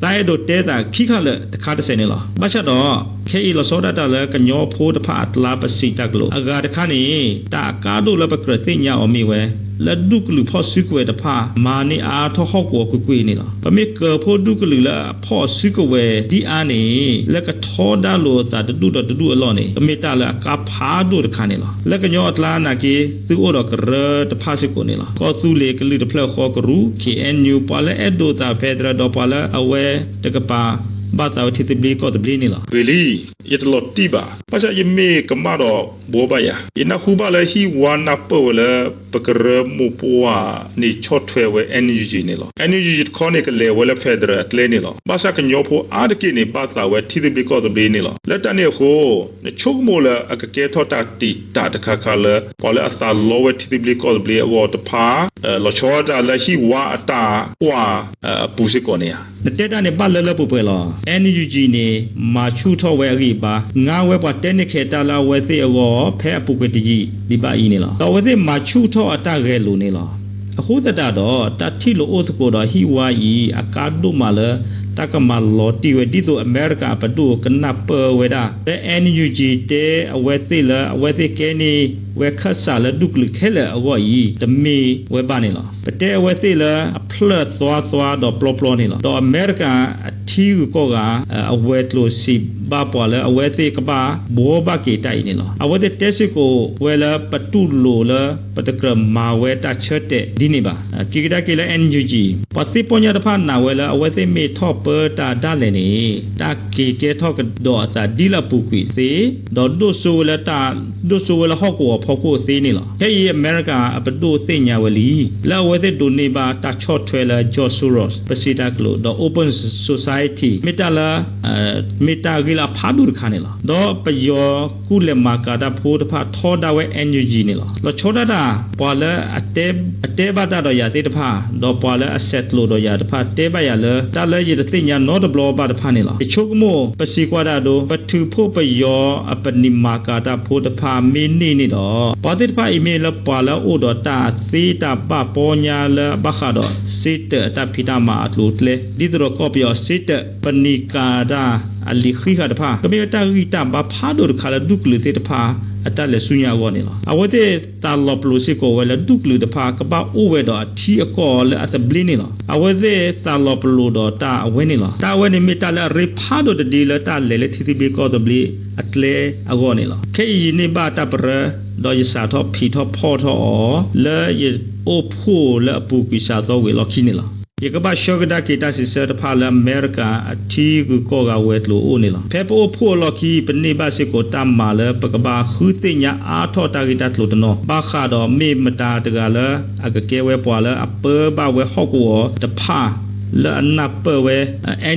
သးအဲၣ်ဒိးတဲသးခံခါလၢာ်တခါတစဲးန့ၣ်လီၤ. ဘၣ်ဆၣ်ဒီး ခဲအံၤလီၤဆီဒၣ်တၢ်လၢကညီဖိတဖၣ်အကျါပစံးတၢ်ကလိာ်, အဂၤတခါန့ၣ် တၢ်အကါဒိၣ်လၢပကြၢးသ့ၣ်ညါအီၤမ့ၢ်ဝဲ လၢဒူၣ်ကလုာ်ဖီၣ်စုကဝဲၤတဖၣ် မၤန့ၢ်အါထီၣ်ဟီၣ်ကဝီၤကွ့ၢ်ကွ့ၢ်န့ၣ်လီၤ. ပမ့ၢ်ကၢၤဖိဒူၣ်ကလုာ်လၢအဖီၣ်စုကဝဲၤဒ်အါန့ၣ် လၢကထီဒါလိာ်အသးတဒူၣ်ဒီးတဒူၣ်အလီၢ်န့ၣ် ကမ့ၢ်တၢ်လၢအကါဖးဒိၣ်တခါန့ၣ်လီၤ. လၢကညီအကျါနာ်က့ သုအိၣ်ဒီးကရၢတဖၣ်စ့ၢ်ကီးန့ၣ်လီၤ. ကီၢ်သူလ့ၤကလုာ်တဖျၢၣ်ဃီကရူၢ် K N U ပှၤလၢအဲၣ်ဒိးသး federal ဒီးပှၤလၢအဝဲတကပၤ ဘၣ်သးဝဲထံသဘျ့ကီၢ်သဘျ့န့ၣ်လီၤ. ဝံၤလံ, ယတလီၤတံၢ်ဘၣ်, ဘၣ်ဆၣ်ယမ့ၢ်ကမၣ်ဒီးဘှီဘၣ်ယၤ, ယနၢ်ဟူဘၣ်လၢဟံၣ်ဝါနၢ်ပၢၢ်ဝဲလၢ ပကရၢမိၢ်ပှၢ်န့ၣ်ဆီၣ်ထွဲဝဲ N U G န့ၣ်လီၤ. N U G တခီန့ၣ် ကလဲၤဝဲလၢ federal အကျဲန့ၣ်လီၤ. ဘၣ်ဆၣ်ကညီဖိအါတက့ၢ်န့ၣ် ဘၣ်သးဝဲထံသဘျ့ကီၢ်သဘျ့န့ၣ်လီၤ. လၢတၢ်န့ၣ်အဃိ နဆိကမိၣ်လၢအကကဲထီၣ်တၢ်တံာ်တာ်တခါခါလၢ ပှၤလၢအသးလီဝဲထံသဘျ့ကီၢ်သဘျ့အဂီၢ်တဖၣ် လီၤဆီဒၣ်တၢ်လၢဟံၣ်ဝါအတၢ်ကွၢ်အပူၤစ့ၢ်ကီးန့ၣ်ဧါ. နတဲတၢ်န့ၣ်ဘၣ်လၢလၢပှဲၤပှဲၤလီၤ. N U G န့ၣ် မၤဆူၣ်ထီၣ်ဝဲအဂံၢ်အဘါ, ငါဝဲပှၤတဲန့ၢ်ခဲးတၢ်လၢအဝဲသ့ၣ်အဂီၢ် ဖဲအပူၤကွံာ်တယံာ်ဒံးဘၣ်အံၤန့ၣ်လီၤ. ဒီးအဝဲသ့ၣ်မၤဆူၣ်ထီၣ်အတၢ်ဂဲၤလိာ်န့ၣ်လီၤ. အဃိသတးဒီး တၢ်ထံၣ်လိာ်အိၣ်သကိးဒီးဟံၣ်ဝါအံၤ အကါဒိၣ်မးလၢ တၢ်ကမၤလီၤတံၢ်ဝဲ ဒ်သိးအမဲရကၤအပဒိၣ်ကနၢ်ပၢၢ်ဝဲဒၣ် လၢ N U G တဲအဝဲသ့ၣ်လၢ အဝဲသ့ၣ်ကဲန့ၢ်ဝဲခၢၣ်စးလၢဒူၣ်ကလုာ်ခဲလၢာ်အဂီၢ်အံၤ တမ့ၢ်ဝဲဘၣ်န့ၣ်လီၤ. ပတဲအဝဲသ့ၣ်လၢအဖျၢၣ်သွါသွါဒီးပျီပျီန့ၣ်လီၤ. ဒီးအမဲရကၤအထံဂုၤကီၢ်ဂၤ အဝဲၤကျိၤစံးဘၣ်ပှၤလၢအဝဲသ့ၣ်ကဘၣ်ဘှီဘၣ်က့ၤတၢ်အံၤန့ၣ်လီၤ. အဝဲသ့ၣ်တဲစ့ၢ်ကီးဝဲလၢပတူၢ်လိာ်လၢပတကြၢးမၤဝဲတၢ်ဆၢတဲာ်ဒ်န့ၣ်ဘၣ်. က့ၤကဒါက့ၤလၢ N U G ပှၤသ့ပီညါတဖၣ်နာ်ဝဲလၢအဝဲသ့ၣ်မ့ၢ်ထီၣ်ပၢတၢ်ဒၣ်လဲာ်န့ၣ် တၢ်က့ၤကဲထီၣ်ကဒီးအသးဒ်လၢအပူၤကွံာ်သ့, ဒီးဒိၣ်စိဝဲလၢတၢ် ဒိၣ်စိဝဲလၢဟီၣ်ကဝီၤဖီခိၣ်သ့န့ၣ်လီၤ. ခဲအံၤအမဲရကၤအပဒိၣ်သ့ၣ်ညါဝဲလံ လၢအဝဲသ့ၣ်ဒိးန့ၢ်ဘၣ်တၢ်ဆီၣ်ထွဲလၢ George Soros ပစံးတၢ်ကလိာ် ဒီး Open Society မ့ၢ်တၢ်လၢ မ့ၢ်တၢ်ဂ့ၢ်လၢအဖးဒိၣ်တခါန့ၣ်လီၤ. ဒီးပယီၤကူၣ်လဲၤမၤကၤတၢ်ဖိတဖၣ်ထီဒါဝဲ N U G န့ၣ်လီၤ. လီၤဆီဒၣ်တၢ် ပှၤလၢအတဲ အတဲဘၣ်တၢ်ဒီးယၤသ့ၣ်တဖၣ် ဒီးပှၤလၢအဆဲးကျိးဒီးယၤတဖၣ် တဲဘၣ်ယၤလၢ တၢ်လၢယတသ့ၣ်ညါနီတဘျီဘၣ်တဖၣ်န့ၣ်လီၤ. ယဆိကမိၣ် ပစံးကွၢ်ဒၣ်ဒိ ပထုးဖှိၣ်ပယီၤအပနံာ်မၤကၤတၢ်ဖိတဖၣ်မ့ၢ်န့ၢ်န့ၣ်ဒီး ပှၤသ့ၣ်တဖၣ်အံၤမ့ၢ်လၢပှၤလၢအအိၣ်ဒီးတၢ်သ့တၢ်ဘၣ်ပီညါလၢအဘၣ်ဃးဒီး စ့တၢးအတၢ်ဖံးတၢ်မၤအကျိၤအကျဲ ဒ်သိးဒီးကီၢ်ပယီၤစ့တၢး ပနံာ်ကၤတၢ်အလံာ်ဃံးဃာ်တဖၣ် ကမ့ၢ်ဝဲတၢ်ဂံၢ်တၢ်ဘါဖးဒိၣ်တခါလၢဒူၣ်ကလုာ်သ့ၣ်တဖၣ်အတၢ်လဲၤဆူညါအဂီၢ်န့ၣ်လီၤ. အဝဲသ့ၣ်သးလီၤပလိာ်စ့ၢ်ကီးဝဲလၢဒူၣ်ကလုာ်တဖၣ်ကဘၣ်အိၣ်ဝဲဒီးအထံအကီၢ်လၢအသဘျ့န့ၣ်လီၤ. အဝဲသ့ၣ်သးလီၤပလိာ်ဒီးတၢ်အဝဲန့ၣ်လီၤ. တၢ်အဝဲန့ၣ်မ့ၢ်တၢ်လၢအရ့ဖးဒိၣ်တဒ့လၢတၢ်လဲၤလၢထံသဘျ့ကီၢ်သဘျ့အကျဲအဂီၢ်န့ၣ်လီၤ. ခဲအံၤယန့ၢ်ဘၣ်တၢ်ပရၢ ဒီးယစးထီၣ်ဖံးထီၣ်ဖီၣ်ထီၣ်အီၤ လၢယအိၣ်ဖှိၣ်လၢအပူၤကွံာ်စးသီဝံၤအလီၢ်ခံန့ၣ်လီၤ. ယကဘၣ်ဆှၢကဒါက့ၤတၢ်စံးဆၢတဖၣ်လၢအမဲရကၤအထံဂုၤကီၢ်ဂၤဝဲၤကျိၤအိၣ်န့ၣ်လီၤ. ဖဲပအိၣ်ဖှိၣ်အလီၢ်ခံ ပန့ၢ်ဘၣ်စ့ၢ်ကီးတၢ်မၤလၢပကဘၣ်ဃုသ့ၣ်ညါအါထီၣ်တၢ်ဂ့ၢ်တၢ်ကျိၤတနီၤ ဘၣ်ဃးဒီးမ့ၢ်မတၤတဂၤလၢအကကဲဝဲပှၤလၢအပၢဘၣ်ဝဲဟီၣ်ကဝီၤတဖၣ် လၢအနၢ်ပၢၢ်ဝဲ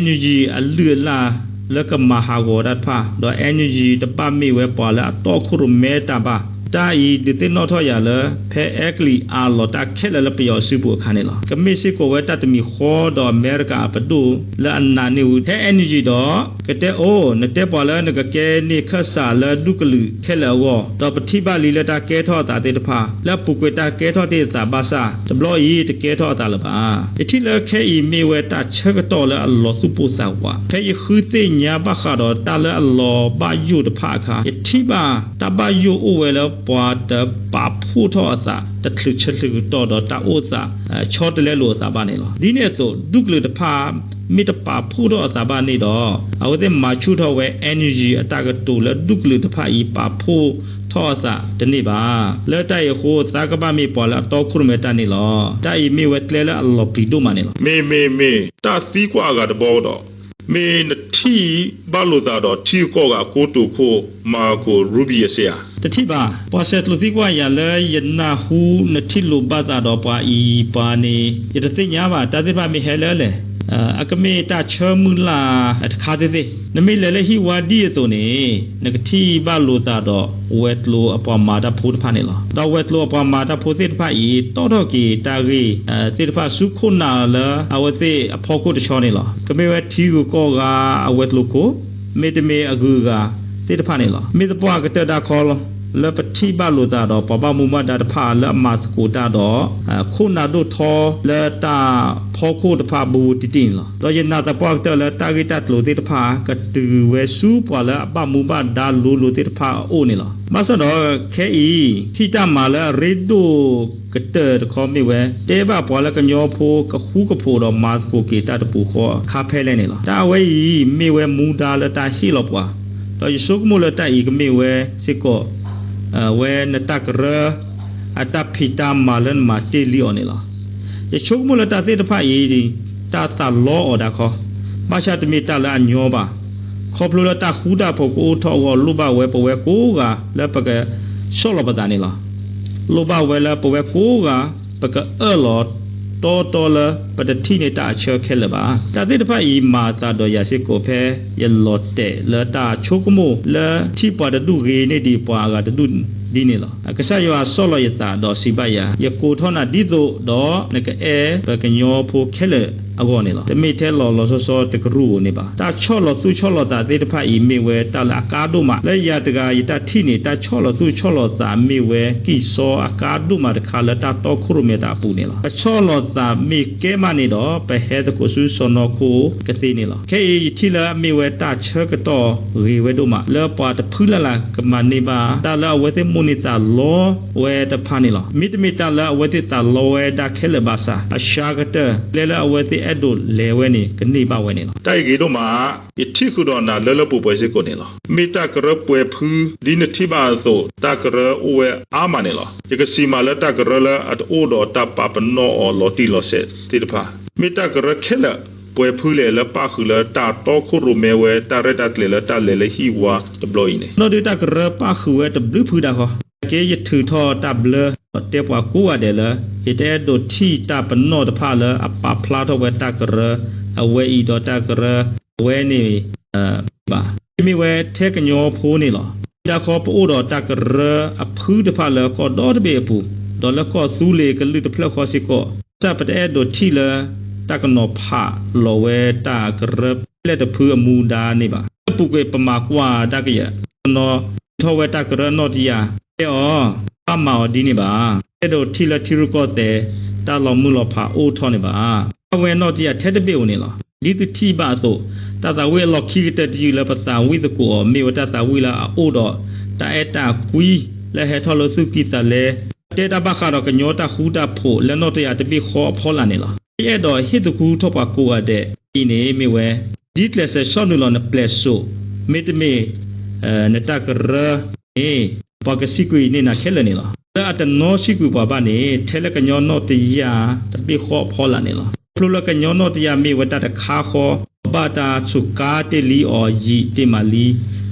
N U G အလုၢ်အလၢ် လၢကမၤဟးဂီၤတၢ်တဖၣ် ဒီး N U G တဘၣ်မ့ၢ်ဝဲပှၤလၢအတီခိၣ်ရိၣ်မဲတၢ်ဘၣ်. တၢ်အံၤဒုးသ့ၣ်နီၣ်ထီၣ်ယၤလၢ ဖဲအဲကလံးအးလီၤတၢ်ခဲလၢာ်လၢပယီၤအစုပူၤအခါန့ၣ်လီၤ. ကမ့ၢ်စ့ၢ်ကီးဝဲတၢ်တမံၤဃီဒီးအမဲရကၤအပဒိၣ်လၢအနာ်န့ၢ်ဝံၤ ထဲ N U G ဒီး ကတဲအိၣ် နတဲပှၤလၢနကကဲန့ၢ်ခၢၣ်စးလၢဒူၣ်ကလုာ်ခဲလၢာ်အဂီၢ် ဒီးပထံၣ်ဘၣ်လံလၢတၢ်ကဲထီၣ်အသးသ့ၣ်တဖၣ် လၢအပူၤကွံာ်တၢ်ကဲထီၣ်တ့ၢ်အသးဘၣ်ဆၣ် တဘျီအံၤတကဲထီၣ်အသးလၢၤဘၣ်. ယထံၣ်လၢခဲအံၤမ့ၢ်ဝဲတၢ်ဆၢကတီၢ်လၢအလီၤသူၣ်ပိၢ်သးဝး ဖဲယဃုသ့ၣ်ညါဘၣ်ဃးဒီးတၢ်လၢအလီၤဘၣ်ယိၣ်တဖၣ်အခါ ယထံၣ်ဘၣ်တၢ်ဘၣ်ယိၣ်အိၣ်ဝဲလၢပှၤတပာ်ဖှိၣ်ထီၣ်အသး တချုးဆၢချုးကတီၢ်ဒီးတၢ်အိၣ်သး ဆီတလဲလိာ်အသးဘၣ်န့ၣ်လီၤ. ဒ်န့ၣ်အသိး ဒူၣ်ကလုာ်တဖၣ် မ့ၢ်တပာ်ဖှိၣ်ထီၣ်အသးဘၣ်န့ၣ်ဒီး အဝဲသ့ၣ်မၤဆူၣ်ထီၣ်ဝဲ N U G အတၢ်ကတိၤလၢဒူၣ်ကလုာ်တဖၣ်အံၤ ပာ်ဖှိၣ်ထီၣ်အသးတန့ၢ်ဘၣ်. လၢတၢ်အံၤအဃိ သးကဘၣ်မ့ၢ်ပှၤလၢအတီခိၣ်ရိၣ်မဲတၢ်န့ၣ်လီၤ. တၢ်အံၤမ့ၢ်ဝဲကျဲလၢအလီၤပျံၤဒိၣ်မးန့ၣ်လီၤ. မ့ၢ်မ့ၢ်မ့ၢ် တၢ်သံကွၢ်အဂၤတဘီဒီး မ့ၢ်နထံၣ်ဘၣ်လိာ်သးဒီးထံဂုၤကီၢ်ဂၤအကိတိာ်ခိၣ် Marco Rubio စ့ဧါ. တထံၣ်ဘၣ်. ပှၤဆဲးကျိးသံကွၢ်ယၤလၢယနၢ်ဟူနထံၣ်လိာ်ဘၣ်သးဒီးပှၤအံၤပှၤန့ၣ် ယတသ့ၣ်ညါဘၣ်. တၢ်သ့ၣ်တဖၣ်မ့ၢ်ဟဲလၢလဲၣ်. အကမ့ၢ်တၢ်ဆၢမုၢ်လၢ်တခါသ့ၣ်သ့ၣ်. နမ့ၢ်လဲၤလၢဟံၣ်ဝါဒ်အသိးန့ၣ် နကထံၣ်ဘၣ်လိာ်သးဒီးဝဲၤကျိၤအပှၤမၤတၢ်ဖိတဖၣ်န့ၣ်လီၤ. ဒီးဝဲၤကျိၤအပှၤမၤတၢ်ဖိသ့ၣ်တဖၣ်အံၤ တီၣ်ထီၣ်က့ၤတၢ်ဂ့ၢ်သ့ၣ်တဖၣ်ဆူခိၣ်နၢ်လၢအဝဲသ့ၣ်အဖီခိၣ်တဆီန့ၣ်လီၤ. ကမ့ၢ်ဝဲထံဂုၤကီၢ်ဂၤအဝဲၤကျိၤခိၣ် မ့တမ့ၢ်အဂုၤအဂၤသ့ၣ်တဖၣ်န့ၣ်လီၤ. မ့ၢ်သပှၢ်ကတၢၢ်တၢ်ခီလီၤ လၢပထံၣ်ဘၣ်လိာ်သးဒီးပှၤဘၣ်မူဘၣ်ဒါတဖၣ်လၢအမၤသကိးတၢ်ဒီး ခိၣ်နၢ်ဒိၣ်ထီလၢတၢ်ဖီခိၣ်တဖၣ်ဘူးဘူးတံၢ်တံၢ်န့ၣ်လီၤ. ဒီးယနာ်သပှၢ်ကတၢၢ်လၢတၢ်ဂ့ၢ်တၢ်ကျိၤသ့ၣ်တဖၣ် ကတုၤဝဲဆူပှၤလၢအဘၣ်မူဘၣ်ဒါလိၤလိၤသ့ၣ်တဖၣ်အအိၣ်န့ၣ်လီၤ. ဘၣ်ဆၣ်ဒီးခဲအံၤ ဟံၣ်တၢ်မၤလၢအရ့ဒိၣ်ကတၢၢ်တခီမ့ၢ်ဝဲ တဲဘၣ်ပှၤလၢကညီဖိကဃူကဖိးဒီးမၤသကိးက့ၤတၢ်တပူၤဃီအခါဖဲလဲၣ်န့ၣ်လီၤ. တၢ်အဝဲအံၤမ့ၢ်ဝဲမူဒါလၢတၢ်ဟ့ၣ်လီၤပှၤ ဒီးယဆိကမိၣ်လၢတၢ်အံၤကမ့ၢ်ဝဲစ့ၢ်ကီး ဝဲနတၢ်ကရၢ အတၢ်ဖံးတၢ်မၤလၢနမၤတ့ၢ်လံအီၤန့ၣ်လီၤ. ယဆိကမိၣ်လၢတၢ်သ့ၣ်တဖၣ်အံၤ တၢ်သးလီအီၤဒၣ်ခီ, ဘၣ်ဆၣ်တမ့ၢ်တၢ်လၢအညီဘၣ်. ခီဖျိလၢတၢ်ဃူတၢ်ဖိးကအိၣ်ထီၣ်အဂီၢ် လိၣ်ဘၣ်ဝဲပဝဲကိးဂၤလၢပကဆီၣ်လီၤပသးန့ၣ်လီၤ. လိၣ်ဘၣ်ဝဲလၢပဝဲကိးဂၤ ပကအၢၣ်လီၤတီတီလၢပတထံၣ်န့ၢ်တၢ်အဆၢခဲလၢာ်ဘၣ်. တၢ်သ့ၣ်တဖၣ်အံၤမၤအသးဒီးယၤစ့ၢ်ကီးဖဲ ယလီၤတဲာ်လၢတၢ်ဆိကမိၣ်လၢထံၣ်ပှၤတဒူၣ်ဂ့ၤန့ၢ်ဒံးပှၤအဂၤတဒူၣ်ဒ်န့ၣ်လီၤ. ကစၢ်ယွၤဆီၣ်လီၤယသးဒီးစံးဘၣ်ယၤ, ယကိးထီၣ်နၤဒ်သိးဒီးနကအဲၣ်ပှၤကညီဖိခဲလၢာ်အဂီၢ်န့ၣ်လီၤ. တမ့ၢ်ထဲလီၤလီၤဆီဆီတကရူၢ်ဧိၤန့ၣ်ဘၣ်. တၢ်ဆီၣ်လီၤသူၣ်ဆီၣ်လီၤသးသ့ၣ်တဖၣ်အံၤမ့ၢ်ဝဲတၢ်လၢအကါဒိၣ်မး လၢယၤတဂၤယတၢ်ထံၣ်န့ၣ် တၢ်ဆီၣ်လီၤသူၣ်ဆီၣ်လီၤသးမ့ၢ်ဝဲကံၢ်စီအကါဒိၣ်မးတခါလၢတၢ်တီခိၣ်ရိၣ်မဲတၢ်အပူၤန့ၣ်လီၤ. ပဆီၣ်လီၤသးမ့ၢ်ကဲမးန့ၣ်ဒီး ပဟဲသကိးဆူစီၢ်နီၤခိၣ်ကသ့န့ၣ်လီၤ. ခဲအံၤယထံၣ်လၢအမ့ၢ်ဝဲတၢ်ဆၢကတီၢ်ဂ့ၤဝဲဒိၣ်မး လၢပှၤတဖုလၢ်လၢ်ကမၤန့ၢ်ဘၣ် တၢ်လၢအဝဲသ့ၣ်မိၣ်န့ၢ်သးလီဝဲတဖၣ်န့ၣ်လီၤ. မ့တမ့ၢ်တၢ်လၢအဝဲသ့ၣ်သးလီဝဲဒၣ်ခဲလၢာ်ဘၣ်ဆၣ် အစှၤကတၢၢ် ကျဲလၢအဝဲသ့ၣ်အဲၣ်ဒိးလဲၤဝဲန့ၣ် ကန့ၢ်ဘၣ်ဝဲန့ၣ်လီၤ. တၢ်အံၤဂ့ၤဒိၣ်မး ယထံၣ်ဃုာ်ဒီးနၤလၢလၢပှဲၤပှဲၤစ့ၢ်ကီးန့ၣ်လီၤ. မ့ၢ်တၢ်ကရၢပှဲၤဖု ဒ်နထံၣ်ဘၣ်အသိး တၢ်ကရၢအိၣ်ဝဲအါမးန့ၣ်လီၤ. ယကစံးမးလၢတၢ်ကရၢလၢအတအိၣ်ဒီးတၢ်ပာ်ပနီၣ်အီၤလီၤတံၢ်လီၤဆဲးသ့ၣ်တဖၣ် မ့ၢ်တၢ်ကရၢခဲလၢာ် ပှဲၤဖုလဲၣ်လၢပၣ်ဃုာ်လၢတၢ်တီခိၣ်ရိၣ်မဲဝဲတၢ်ရဲၣ်တၢ်ကျဲၤလၢတၢ်လဲၤလၢဟံၣ်ဝါတဘျီအံၤန့ၣ် နီၢ်ဒုးတၢ်ကရၢပၣ်ဃုာ်ဝဲတဘျုးဖုဒၣ်ဃီ, ကဲယထုးထီၣ်တၢ်ဘျၢ ဒီးတဲပှၤကိးဂၤဒဲးလၢ ယတအဲၣ်ဒိးထံၣ်တၢ်ပနီၣ်တဖၣ်လၢအပာ်ဖျါထီၣ်ဝဲတၢ်ကရၢအဝဲအံၤဒီးတၢ်ကရၢအဝဲန့ၣ် ဘၣ်. မ့ၢ်ဝဲထဲကညီဖိန့ၣ်လီၤ. ဒ်တၢ်ခီပအိၣ်ဒီးတၢ်ကရၢအဖုတဖၣ်လၢကီၢ်ဒီတဘ့ၣ်အပူၤ, ဒီးလၢကီၢ်သူလ့ၤကလုာ်တဖျၢၣ်ဃီစ့ၢ်ကီး, ဘၣ်ဆၣ်ပတအဲၣ်ဒိးထံၣ်လၢတၢ်ကနီၤဖးလီၤဝဲတၢ်ကရၢဖဲလဲၣ်တဖုအမူဒါန့ၣ်ဘၣ်. လၢအပူၤကွံာ်ပမၤကွၢ်တၢ်ကယၤ, တနီၤထီၣ်ဝဲတၢ်ကရၢနီၣ်တယၢ်, တဲအီၤ, ဘၣ်မၤအီၤဒ်န့ၣ်ဘၣ်. အဲၣ်ဒိးထံၣ်လၢထံရူၢ်ကီၢ်သဲး တၢ်လီၤမုၢ်လီၤဖးအိၣ်ထီၣ်န့ၣ်ဘၣ်. ဘၣ်ဝဲနီၣ်တယၢ်ထဲတဘ့ၣ်ဧိၤန့ၣ်လီၤ. ဒ်သုထံၣ်ဘၣ်အသိး, တၢ်သးဝံၣ်အလီၢ်ခံကတၢၢ်တယုၢ်လၢပသးဝံၣ်သကိးအီၤ မ့ၢ်ဝဲတၢ်သးဝံၣ်လၢအအိၣ်ဒီးတၢ်အဲၣ်တၢ်ကွံ လၢဟဲထီၣ်လၢသူၣ်ကံၢ်သးလဲ, တဲတၢ်ဘၣ်ဃးဒီးကညီတၢ်ဃူတၢ်ဖိးလၢနီၣ်တယၢ်တဘ့ၣ်ဃီအဖီလာ်န့ၣ်လီၤ. ယအဲၣ်ဒိးဟ့ၣ်သကူထီၣ်ပှၤကိးဂၤဒဲးအံၤန့ၣ်မ့ၢ်ဝဲ, ဒ်ကျဲးစၢးဆီၣ်နုာ်လီၤနပျဲၢ်စိး, မ့တမ့ၢ် နတၢ်ကရၢန့ၣ် ပှၤကစံးကွံာ်န့ၢ်နၤခဲလၢာ်န့ၣ်လီၤ. လၢအတနီၤစံးကွံာ်ပှၤဘၣ်န့ၣ် ထဲလၢကညီနီၣ်တယၢ်တဘ့ၣ်ဃီအဖီလာ်န့ၣ်လီၤ. ခီဖျိလၢကညီနီၣ်တယၢ်မ့ၢ်ဝဲတၢ်တခါဃီ ဘၣ်တၢ်စူးကါတ့ၢ်လံအီၤယံာ်တ့ၢ်မးလံ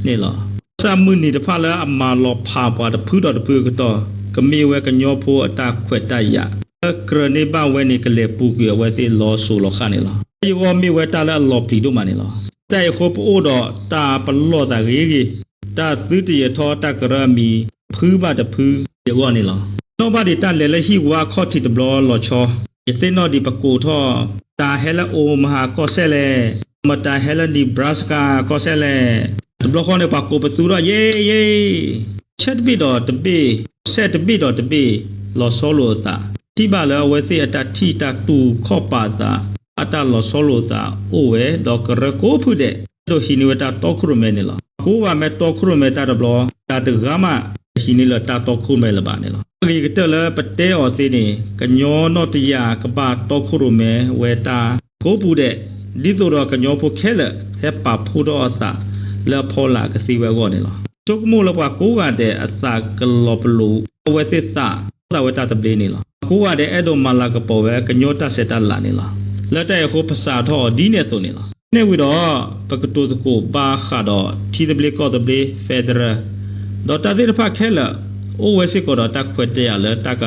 န့ၣ်လီၤ. ဘၣ်ဆၣ်မုၢ်နံၤတဖၣ်လၢအမၤလီၤဖးပှၤတဖုဒီးတဖုအကတီၢ် ကမ့ၢ်ဝဲကညီဖိအတၢ်ခွဲးတၢ်ယာ် လၢကြၢးန့ၢ်ဘၣ်ဝဲန့ၣ် ကလဲၤပူၤကွံာ်အဝဲသ့ၣ်လီၤစိၤလီၤဃၣ်န့ၣ်လီၤ. ယဂီၢ်မ့ၢ်ဝဲတၢ်လၢအလီၤပျံၤဒိၣ်မးန့ၣ်လီၤ. တၢ်အံၤအဃိပအိၣ်ဒီးတၢ်ပလီၢ်သးဂ့ၤဂ့ၤ, တၢ်သုတယၢၤထီၣ်တၢ်ကရၢအမံၤ ဖုဘၣ်တဖုယဂီၢ်န့ၣ်လီၤ. နီၣ်ဘၣ်ဒံးတၢ်လဲၤလၢဟံၣ်ဝါခီၣ်ထံးတဘျီလီၤဆီ, ယသ့ၣ်နီၣ်ဒံးပကိးထီၣ် တၢ်ဟဲလၢ Omaha ကီၢ်စဲၣ်လဲၣ်, မတၤဟဲလၢ Nebraska ကီၢ်စဲၣ်လဲၣ်. တဘျီဃီန့ၣ် ပှၤကိးပသူထီၣ်ယ့ယ့, ဆဲးတဘ့ၣ်ဒီးတဘ့ၣ်, ဆဲးတဘ့ၣ်ဒီးတဘ့ၣ် လီၤဆီလိာ်အသး, ထံၣ်ဘၣ်လၢအဝဲသ့ၣ်အတၢ်ထံၣ်တၢ်တူၢ်ခီၣ်ပာ်သး အတၢ်လီၤဆီလိာ်သးအိၣ်ဝဲ ဒီးကရၢကိးဖုဒဲး အဲၣ်ဒိးဟံးန့ၢ်ဝဲတၢ်တီခိၣ်ရိၣ်မဲန့ၣ်လီၤ. ကိးဂၤမ့ၢ်တီခိၣ်ရိၣ်မဲတၢ်တဘျီ တၢ်တဂၤမး တဟံးန့ၢ်လၢတၢ်တီခိၣ်ရိၣ်မဲလၢၤဘၣ်န့ၣ်လီၤ. အဂ့ၤကတၢၢ်လၢပတဲအီၤသ့န့ၣ် ကညီနီၣ်တယၢ်ကဘၣ်တီခိၣ်ရိၣ်မဲဝဲတၢ်ကိးပူၤဒဲး, ဒ်သိးဒီးကညီဖိခဲလၢာ် ဟဲပာ်ဖှိၣ်ထီၣ်အသးလၢအဖီလာ်ကသ့ဝဲအဂီၢ်န့ၣ်လီၤ. ဆိကမိၣ်လၢပှၤကိးဂၤဒဲးအသးကလီၤပလိာ် အဝဲသ့ၣ်သးထီၣ်သးဝဲတၢ်သဘျ့န့ၣ်လီၤ. ပှၤကိးဂၤဒဲးအဲၣ်ဒိးမၤလၤကပီၤဝဲကညီတၢ်ဆဲးတၢ်လၤန့ၣ်လီၤ. လၢတၢ်အံၤအဃိပစးထီၣ်အီၤဒ်န့ၣ်အသိးန့ၣ်လီၤ. န့ၣ်ဝံၤဒီး ပကတိၤသကိးဘၣ်ဃးဒီးထံသဘျ့ကီၢ်သဘျ့ federal ဒီးတၢ်သ့ၣ်တဖၣ်ခဲလၢာ် အိၣ်ဝဲစ့ၢ်ကီးဒီးတၢ်ခွဲးတၢ်ယာ်လၢတၢ်က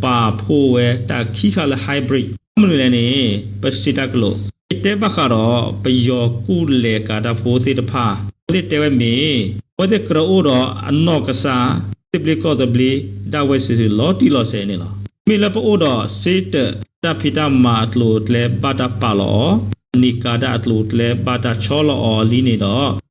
ပာ်ဖှိၣ်ဝဲတၢ်ခံခါလၢ hybrid မနုၤလဲၣ်န့ၣ် ပစံးတၢ်ကလိာ် ယတဲဘၣ်ဃးဒီးပယီၤကူၣ်လဲၤကၤတၢ်ဖိသ့ၣ်တဖၣ် အဝဲသ့ၣ်တဲဝဲမ့ၢ် အဝဲသ့ၣ်ကြၢးအိၣ်ဒီးအနီၢ်ကစၢ် သဘျ့ကီၢ်သဘျ့ ဒၣ်ဝဲစုာ်စုာ်လီၤတံၢ်လီၤဆဲးန့ၣ်လီၤ. မ့ၢ်လၢပအိၣ်ဒီးစ့တၢး တၢ်ဖံးတၢ်မၤအကျိၤအကျဲဘၣ်တၢ်ပာ်လီၤအီၤ, အနံၣ်ကၤတၢ်အကျိၤအကျဲဘၣ်တၢ်ဆီလီၤအီၤလံန့ၣ်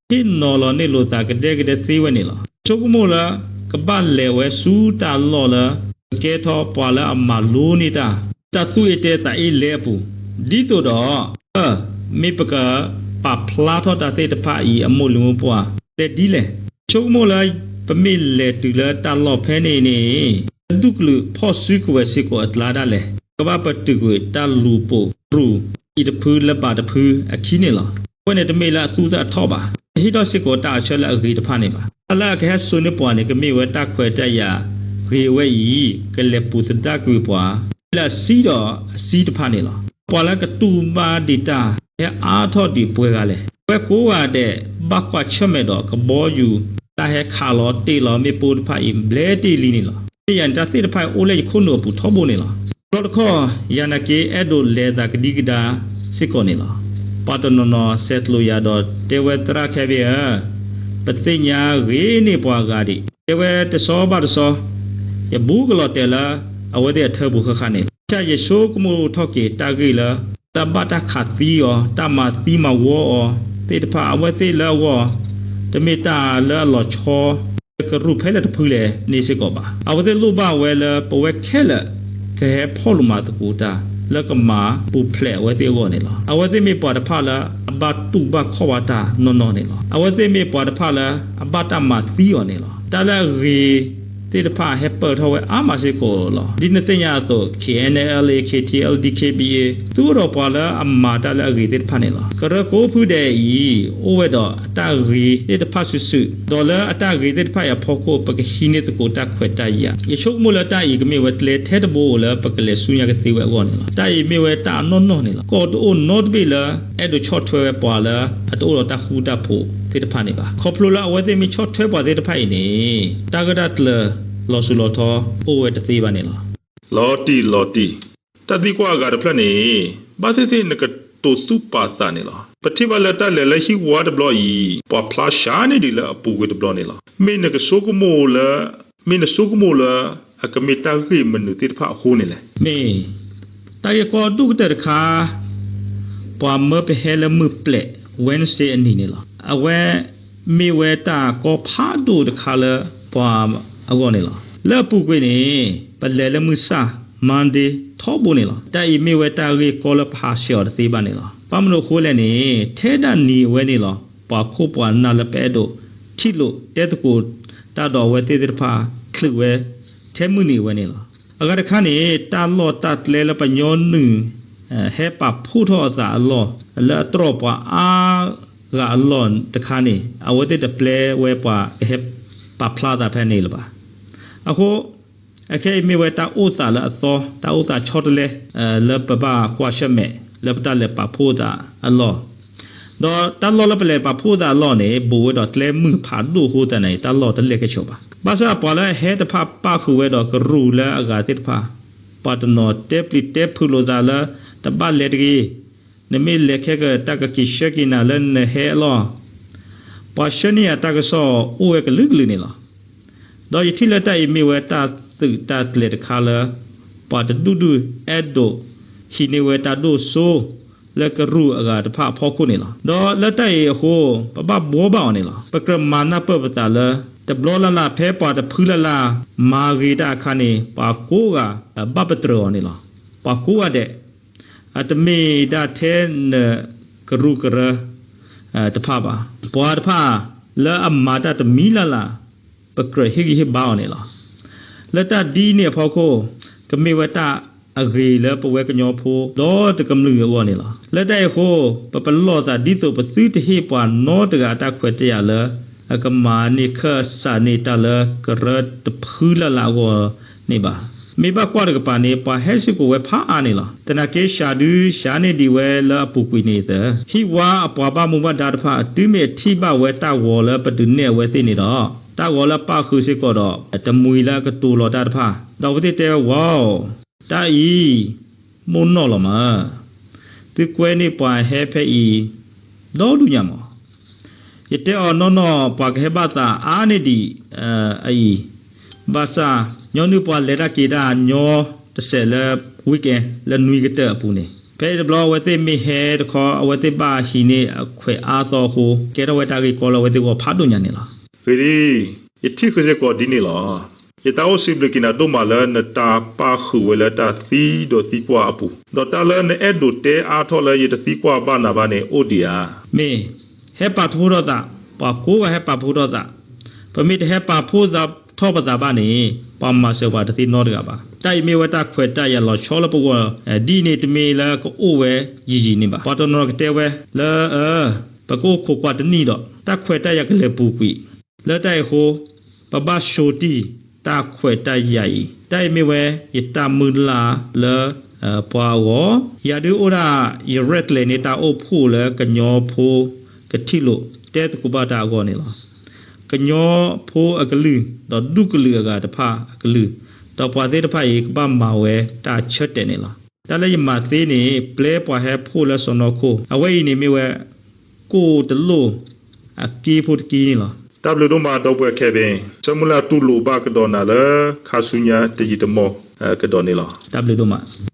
ဒီး ဟ့ၣ်နီၤလီၤန့ၢ်လိာ်သးကဒဲကဒဲသ့ဝဲန့ၣ်လီၤ. ဆိကမိၣ်လၢ ကဘၣ်လဲၤဝဲဆူတၢ်လီၢ်လၢ ကကဲထီၣ်ပှၤလၢအမၤလိန့ၢ်တၢ် တၢ်သူၣ်အ့တဲသးအ့လဲအပူၤ, ဒ်သိးဒီး မ့ၢ်ပကပာ်ဖျါထီၣ်တၢ်သ့ၣ်တဖၣ်အံၤအမိၢ်လံၤမိၢ်ပှၢ် လဲၤဒ်လဲၣ်. ဆိကမိၣ်လၢ ပမ့ၢ်လဲၤတုၤလၢတၢ်လီၢ်ဖဲန့ၣ်န့ၣ် ဒူၣ်ကလုာ်ဖီၣ်စုကဝဲၤစ့ၢ်ကီးအကျါဒၣ်လဲာ် ကဘၣ်ပတုာ်ကွံာ်တၢ်လူၤပိာ်ရူၢ် အံၤတဖုလၢဘၣ်တဖုအခံန့ၣ်လီၤ. အဝဲန့ၣ်တမ့ၢ်လၢအသူၣ်အသးထီၣ်ဘၣ်. ဟ့ၣ်ထီၣ်စ့ၢ်ကီးတၢ်အဆၢလၢအဂ့ၤတဖၣ်န့ၣ်ဘၣ်. တၢ်လၢအကဟဲစိာ်န့ၢ်ပှၤန့ၣ် ကမ့ၢ်ဝဲတၢ်ခွဲးတၢ်ယာ်ဂ့ၤဝဲအံၤ ကလဲၤပူၤသဒၣ်ကွံာ်ပှၤ လၢအဆံးဒီးအဆံးတဖၣ်န့ၣ်လီၤ. ပှၤလၢကတူၢ်ဘၣ်ဒံးတၢ် ဟဲအါထီၣ်ဒံးပှဲၤဂၤလဲၣ်. ပဝဲကိးဂၤဒဲး ဘၣ်ကွၢ်ဆၢၣ်မဲာ်ဒီးကဘီယူၤ တၢ်ဟဲခးလီၤတ့ၢ်လီၤမ့ၣ်ပိၢ်တဖၣ်အံၤ ဘျဲတ့ၢ်လံန့ၣ်လီၤ. မ့ၢ်ယၤန့ၣ် တၢ်သ့ၣ်တဖၣ်အံၤအိၣ်လၢယခိၣ်နူာ်အပူၤထီဘိန့ၣ်လီၤ. တဘျီတခီၣ် ယၤနာ်က့ အဲၣ်ဒိးလဲၤသးကဒံကဒါစ့ၢ်ကီးန့ၣ်လီၤ. ပှၤတနီၤနီၤဆဲးကျိးယၤဒီးတဲဝဲ သရၣ်ခဲဘ့ၣ်ဧၢ, ပသ့ၣ်ညါဂ့ၤန့ၢ်ပှၤဂၤဒံး, တဲဝဲတဆီဘၣ်တဆီ, ယဘူးကလီၤတဲာ်လၢ အဝဲသ့ၣ်အထၢပူၤဃၣ်ဃၣ်န့ၣ်လီၤ. တၢ်ယဆိကမိၣ်ထီၣ်က့ၤတၢ်ဂ့ၢ်လၢ တၢ်ဘၣ်တၢ်ခးသံအီၤ တၢ်မၤသံမၤဝီအီၤသ့ၣ်တဖၣ် အဝဲသ့ၣ်လၢအဂီၢ် တမ့ၢ်တၢ်လၢအလီၤဆီ လၢကရူၢ်ဖဲလဲၣ်တဖုလဲၣ်န့ၣ်စ့ၢ်ကီးဘၣ်. အဝဲသ့ၣ်လိၣ်ဘၣ်ဝဲလၢပဝဲခဲလၢာ် ကဟဲဖီၣ်လိာ်မၤသကိးတၢ် လၢကမၤပူၤဖျဲးအဝဲသ့ၣ်အဂီၢ်န့ၣ်လီၤ. အဝဲသ့ၣ်မ့ၢ်ပှၤတဖၣ်လၢအဘၣ်တူၢ်ဘၣ်ခီၣ်ဘၣ်တၢ်နီၢ်နီၢ်န့ၣ်လီၤ. အဝဲသ့ၣ်မ့ၢ်ပှၤတဖၣ်လၢအဘၣ်တၢ်မၤသံအီၤန့ၣ်လီၤ. တၢ်လၢအဂ့ၤသ့ၣ်တဖၣ်ဟဲပၢၢ်ထီၣ်ဝဲအါမးစ့ၢ်ကီးလီၤ. ဒ်နသ့ၣ်ညါအသိး K N L A, K T L, D K B A သူၣ်ထီၣ်ပှၤလၢအမၤတၢ်လၢအဂ့ၤသ့ၣ်တဖၣ်န့ၣ်လီၤ. ကရၢကိးဖုဒဲးအံၤ အိၣ်ဝဲဒီးအတၢ်ဂ့ၤသ့ၣ်တဖၣ်စုာ်စုာ်, ဒီးလၢအတၢ်ဂ့ၤသ့ၣ်တဖၣ်အံၤအဖီခိၣ် ပကဟံးန့ၢ်သကိးတၢ်ခွဲးတၢ်ယာ်. ယဆိကမိၣ်လၢတၢ်အံၤကမ့ၢ်ဝဲကျဲထဲတဘိလၢပကလဲၤဆူညါကသ့ဝဲအဂီၢ်န့ၣ်လီၤ. တၢ်အံၤမ့ၢ်ဝဲတၢ်အနီၢ်နီၢ်န့ၣ်လီၤ. ကီၢ်တအိၣ်နီတဘ့ၣ်လၢအဲၣ်ဒိးဆီၣ်ထွဲဝဲပှၤလၢအတအိၣ်ဒီးတၢ်ဃူတၢ်ဖိးသ့ၣ်တဖၣ်န့ၣ်ဘၣ်. ခီဖျိလၢအဝဲသ့ၣ်မ့ၢ်ဆီၣ်ထွဲပှၤသ့ၣ်တဖၣ်အံၤန့ၣ် တၢ်ဂ့ၢ်တၢ်ကျၢၤလီၤစိၤလီၤထီအိၣ်ဝဲတသ့ဘၣ်န့ၣ်လီၤ. လီၤတံၢ်လီၤတံၢ်, တၢ်သံကွၢ်အဂၤတဖျၢၣ်န့ၣ် ဘၣ်သ့ၣ်သ့ၣ်နကတိၤသူၣ်ပာ်သးန့ၣ်လီၤ. ပထံၣ်ဘၣ်လၢတၢ်လဲၤလၢဟံၣ်ဝါတဘျီအံၤ ပှၤဖျါဆှးန့ၢ်ဒံးလၢအပူၤကွံာ်တဘျီန့ၣ်လီၤ. မ့ၢ်နကဆိကမိၣ်လၢ မ့ၢ်နဆိကမိၣ်လၢ အကမ့ၢ်တၢ်ဂ့ၢ်မနုၤသ့ၣ်တဖၣ်အဃိန့ၣ်လဲၣ်. မ့ၢ်တၢ်ဂ့ၢ်ကီဒိၣ်ကတၢၢ်တခါ ပှၤမၢပဟဲလၢမုၢ်ပျဲး Wednesday အနံၤန့ၣ်လီၤ. အဝဲမ့ၢ်ဝဲတၢ်ကီဖးဒိၣ်တခါလၢပှၤအဂီၢ်န့ၣ်လီၤ. လၢအပူၤကွံာ်န့ၣ် ပလဲၤလၢမုၢ်ဆၣ် Monday ထီဘိန့ၣ်လီၤ. တၢ်အံၤမ့ၢ်ဝဲတၢ်ဂ့ၢ်ကီလၢပဟးဆှဲးအီၤတသ့ဘၣ်န့ၣ်လီၤ. ဘၣ်မနုၤအဃိလဲၣ်န့ၣ် ထဲဒၣ်နံၤအဝဲန့ၣ်လီၤ ပှၤခိၣ်ပှၤနၢ်လၢပအဲၣ်ဒိးထံၣ်လိာ်တဲသကိးတၢ်ဒီးအဝဲသ့ၣ်သ့ၣ်တဖၣ် ချုးဝဲ ထဲမုၢ်နံၤအဝဲန့ၣ်လီၤ. အဂၤတခါန့ၣ် တၢ်လီၢ်တၢ်ကျဲလၢပှၤကညီနုာ် ဟဲပာ်ဖှိၣ်ထီၣ်အသးအလီၢ် လၢအတြီၢ်ပှၤအါဂၤအလီၢ်တခါန့ၣ် အဝဲသ့ၣ်တပျဲဝဲပှၤကဟဲပာ်ဖျါသးဖဲန့ၣ်လၢၤဘၣ်. အဃိ အခဲအံၤမ့ၢ်ဝဲတၢ်အိၣ်သးလၢအသီ တၢ်အိၣ်သးဆီတလဲ လၢပဘၣ်ကွၢ်ဆၢၣ်မဲာ် လၢပတၢ်လဲၤပာ်ဖှိၣ်သးအလီၢ် ဒီးတၢ်လီၢ်လၢပလဲၤပာ်ဖှိၣ်သးအလီၢ်န့ၣ် ဘူးဝဲဒီးကျဲမုၢ်ဖးဒိၣ်အဃိသတးန့ၣ် တၢ်လီၢ်တလဲၤကဲဆိးဘၣ်. ဘၣ်ဆၣ်ပှၤလၢအဟဲတဖၣ်ပၣ်ဃုာ်ဝဲဒီးကရူၢ်လၢအဂၤသ့ၣ်တဖၣ် ပှၤတနီၤတဲပျံၤတဲဖုးလိာ်သးလၢ တဘၣ်လဲၤတဂ့ၤ, နမ့ၢ်လဲၤခဲကတၢၢ်ကက့ၤဆှၢက့ၤနၤလၢနဟဲအလီၢ် ပှၤဆှၢန့ၢ်ယၤတၢ်ကစီၣ်အိၣ်ဝဲကလုာ်ကလုာ်န့ၣ်လီၤ. ဒီးယထံၣ်လၢတၢ်အံၤမ့ၢ်ဝဲတၢ်သုးတၢ်ကျဲၤတခါလၢ ပှၤတဒူၣ်ဒူၣ်အဲၣ်ဒိးဟံးန့ၢ်ဝဲတၢ်ဒိၣ်စိ လၢကရူၢ်အဂၤတဖၣ်အဖီခိၣ်န့ၣ်လီၤ. ဒီးလၢတၢ်အံၤအဃိ ပဘၣ်ဘှီဘၣ်အီၤန့ၣ်လီၤ. ပကြၢးမၤနၢ်ပၢၢ်ပသးလၢ တဘျီလၢ်လၢ်ဖဲပှၤတဖုလၢ်လၢ် မၤဂ့ၤတၢ်အခါန့ၣ် ပှၤကိးဂၤဘၣ်ပတြၢၤအီၤန့ၣ်လီၤ. ပှၤကိးဂၤဒဲး အတမ့ၢ်ဒၣ်ထဲနကရူၢ်ကရၢ တဖၣ်ဘၣ်. ပှၤတဖၣ်လၢအမၤတၢ်တမံၤလၢ်လၢ် ပကြၢးဟ့ၣ်ဂံၢ်ဟ့ၣ်ဘါအီၤန့ၣ်လီၤ. လၢတၢ်ဒ်န့ၣ်အဖီခိၣ် ကမ့ၢ်ဝဲတၢ်အဂ့ၤလၢပဝဲကညီဖိ ဒီတကမျၢၢ်အဂီၢ်န့ၣ်လီၤ. လၢတၢ်အံၤအဃိ ပပလီၢ်သးဒ်သိးပသုတဟ့ၣ်ပှၤနီတဂၤအတၢ်ခွဲးတၢ်ယာ်လၢ အကမၤန့ၢ်ခၢၣ်စးန့ၢ်တၢ်လၢကရၢတဖုလၢ်လၢ်အဂီၢ်န့ၣ်ဘၣ်. မ့ၢ်ဘၣ်ကွၢ်တကပၤန့ၣ် ပှၤဟဲစ့ၢ်ကီးဝဲဖးအါန့ၣ်လီၤ. သနာ်က့ စှၤဒုစှၤန့ၢ်ဒံးဝဲလၢအပူၤကွံာ်န့ၣ်သၢ, ဟံၣ်ဝါအပှၤဘၣ်မူဘၣ်ဒါတဖၣ် တုၤမ့ၢ်အထံၣ်ဘၣ်ဝဲတၢ်ဂီၤလၢပဒုးနဲၣ်အဝဲသ့ၣ်န့ၣ်ဒီး, တၢ်ဂီၤလၢပၣ်ဃုာ်စ့ၢ်ကီးဒီး တမှံၤလၢအကတိၤလီၤတၢ်တဖၣ်, ဒီးအဝဲသ့ၣ်တဲဝဲ, ဝီ, တၢ်အံၤ မိၢ်နီၢ်လီၤမး. သုကွဲန့ၢ်ပှၤဟဲဖဲအံၤ ဒီဒူၣ်ညါမး. ယတဲအီၤနီၢ်နီၢ် ပှၤကဟဲဘၣ်သးအါန့ၢ်ဒံးအံၤ, ဘၣ်ဆၣ် ညီနုၢ်ပှၤလဲၤတၢ်က့ၤတၢ်ညီတစဲးလၢ weekend လၢနွံကတၢၢ်အပူၤန့ၣ်, ဖဲအံၤတဘျီအဝဲသ့ၣ်မ့ၢ်ဟဲတခီ အဝဲသ့ၣ်ဘၣ်ဟံးန့ၢ်အခွဲးအါသီအဃိ ကဲထီၣ်ဝဲတၢ်ဂ့ၢ်ကီလၢအဝဲသ့ၣ်ဂီၢ်ဖးဒိၣ်ညါန့ၣ်လီၤ. ဂ့ၤဒ်, ယထံၣ်ဃုာ်စ့ၢ်ကီးဒ်န့ၣ်လီၤ. ယသးအိၣ်စံးဘျုးက့ၤနၤဒိၣ်မးလၢနတၢ်ပၣ်ဃုာ်ဝဲလၢတၢ်သံဒီးသံကွၢ်အပူၤ, ဒီးတၢ်လၢနအဲၣ်ဒိးတဲအါထီၣ်လၢယတသံကွၢ်ဘၣ်နၤဘၣ်န့ၣ် အိၣ်ဒံးဧါ. မ့ၢ်, ဟဲပာ်ထီၣ်ထီၣ်သး, ပှၤကိးဂၤဟဲပာ်ထီၣ်ထီၣ်သး, ပမ့ၢ်တဟဲပာ်ဖှိၣ်ထီၣ်ပသးဘၣ်န့ၣ် ပှၤမၤစၢၤပှၤတသ့နီတဂၤဘၣ်. တၢ်အံၤမ့ၢ်ဝဲတၢ်ခွဲးတၢ်ယာ်လီၤဆီလၢပဂီၢ်, ဒ်န့ၣ်တမ့ၢ်လၢကအိၣ်ဝဲယံာ်ယံာ်န့ၣ်ဘၣ်. ပှၤတနီၤကတဲဝဲလၢ ပကအိၣ်ခိးကွၢ်တနံၣ်ဒီး တၢ်ခွဲးတၢ်ယာ်ကလဲၤပူၤကွံာ်, လၢတၢ်အံၤအဃိ ပဘၣ်ဆိတံၢ်တၢ်ခွဲးတၢ်ယာ်အံၤ. တၢ်အံၤမ့ၢ်ဝဲယတၢ်မုၢ်လၢ်လၢ ပှၤအဂီၢ်, ယၤဒုးအိၣ်ဒၣ်ယရဲၣ်ကျဲၤန့ၢ်တၢ်အိၣ်ဖှိၣ်လၢကညီဖိကထံၣ်လိာ်တဲသကိးဘၣ်တၢ်အဂီၢ်န့ၣ်လီၤ. ကညီဖိအကလုၢ်, ဒီးဒူၣ်ကလုာ်အဂၤတဖၣ်အကလုၢ်, ဒီးပှၤသ့ၣ်တဖၣ်အံၤကဘၣ်မၤဝဲတၢ်ဆၢတဲာ်န့ၣ်လီၤ. တၢ်လၢယမၤသ့န့ၣ် ပျဲပှၤဟဲဖှိၣ်လၢစီၢ်နီၤခိၣ်, အဝဲအံၤန့ၣ်မ့ၢ်ဝဲ ကိၣ်တလိၣ်အက့ဖိတက့န့ၣ်လီၤ. တၢ်ဘျုးဒိၣ်မး ဒီပုၢ်ဝဲၢ်ခဲပ့ၤ, ဆၢမုၢ်လၢ်တူၢ်လိာ်ဘၣ်ကဒီးနၤလၢ ခါဆူညါတယံာ်တမီၢ်ကဒီးန့ၣ်လီၤ. တၢ်ဘျုးဒိၣ်မး.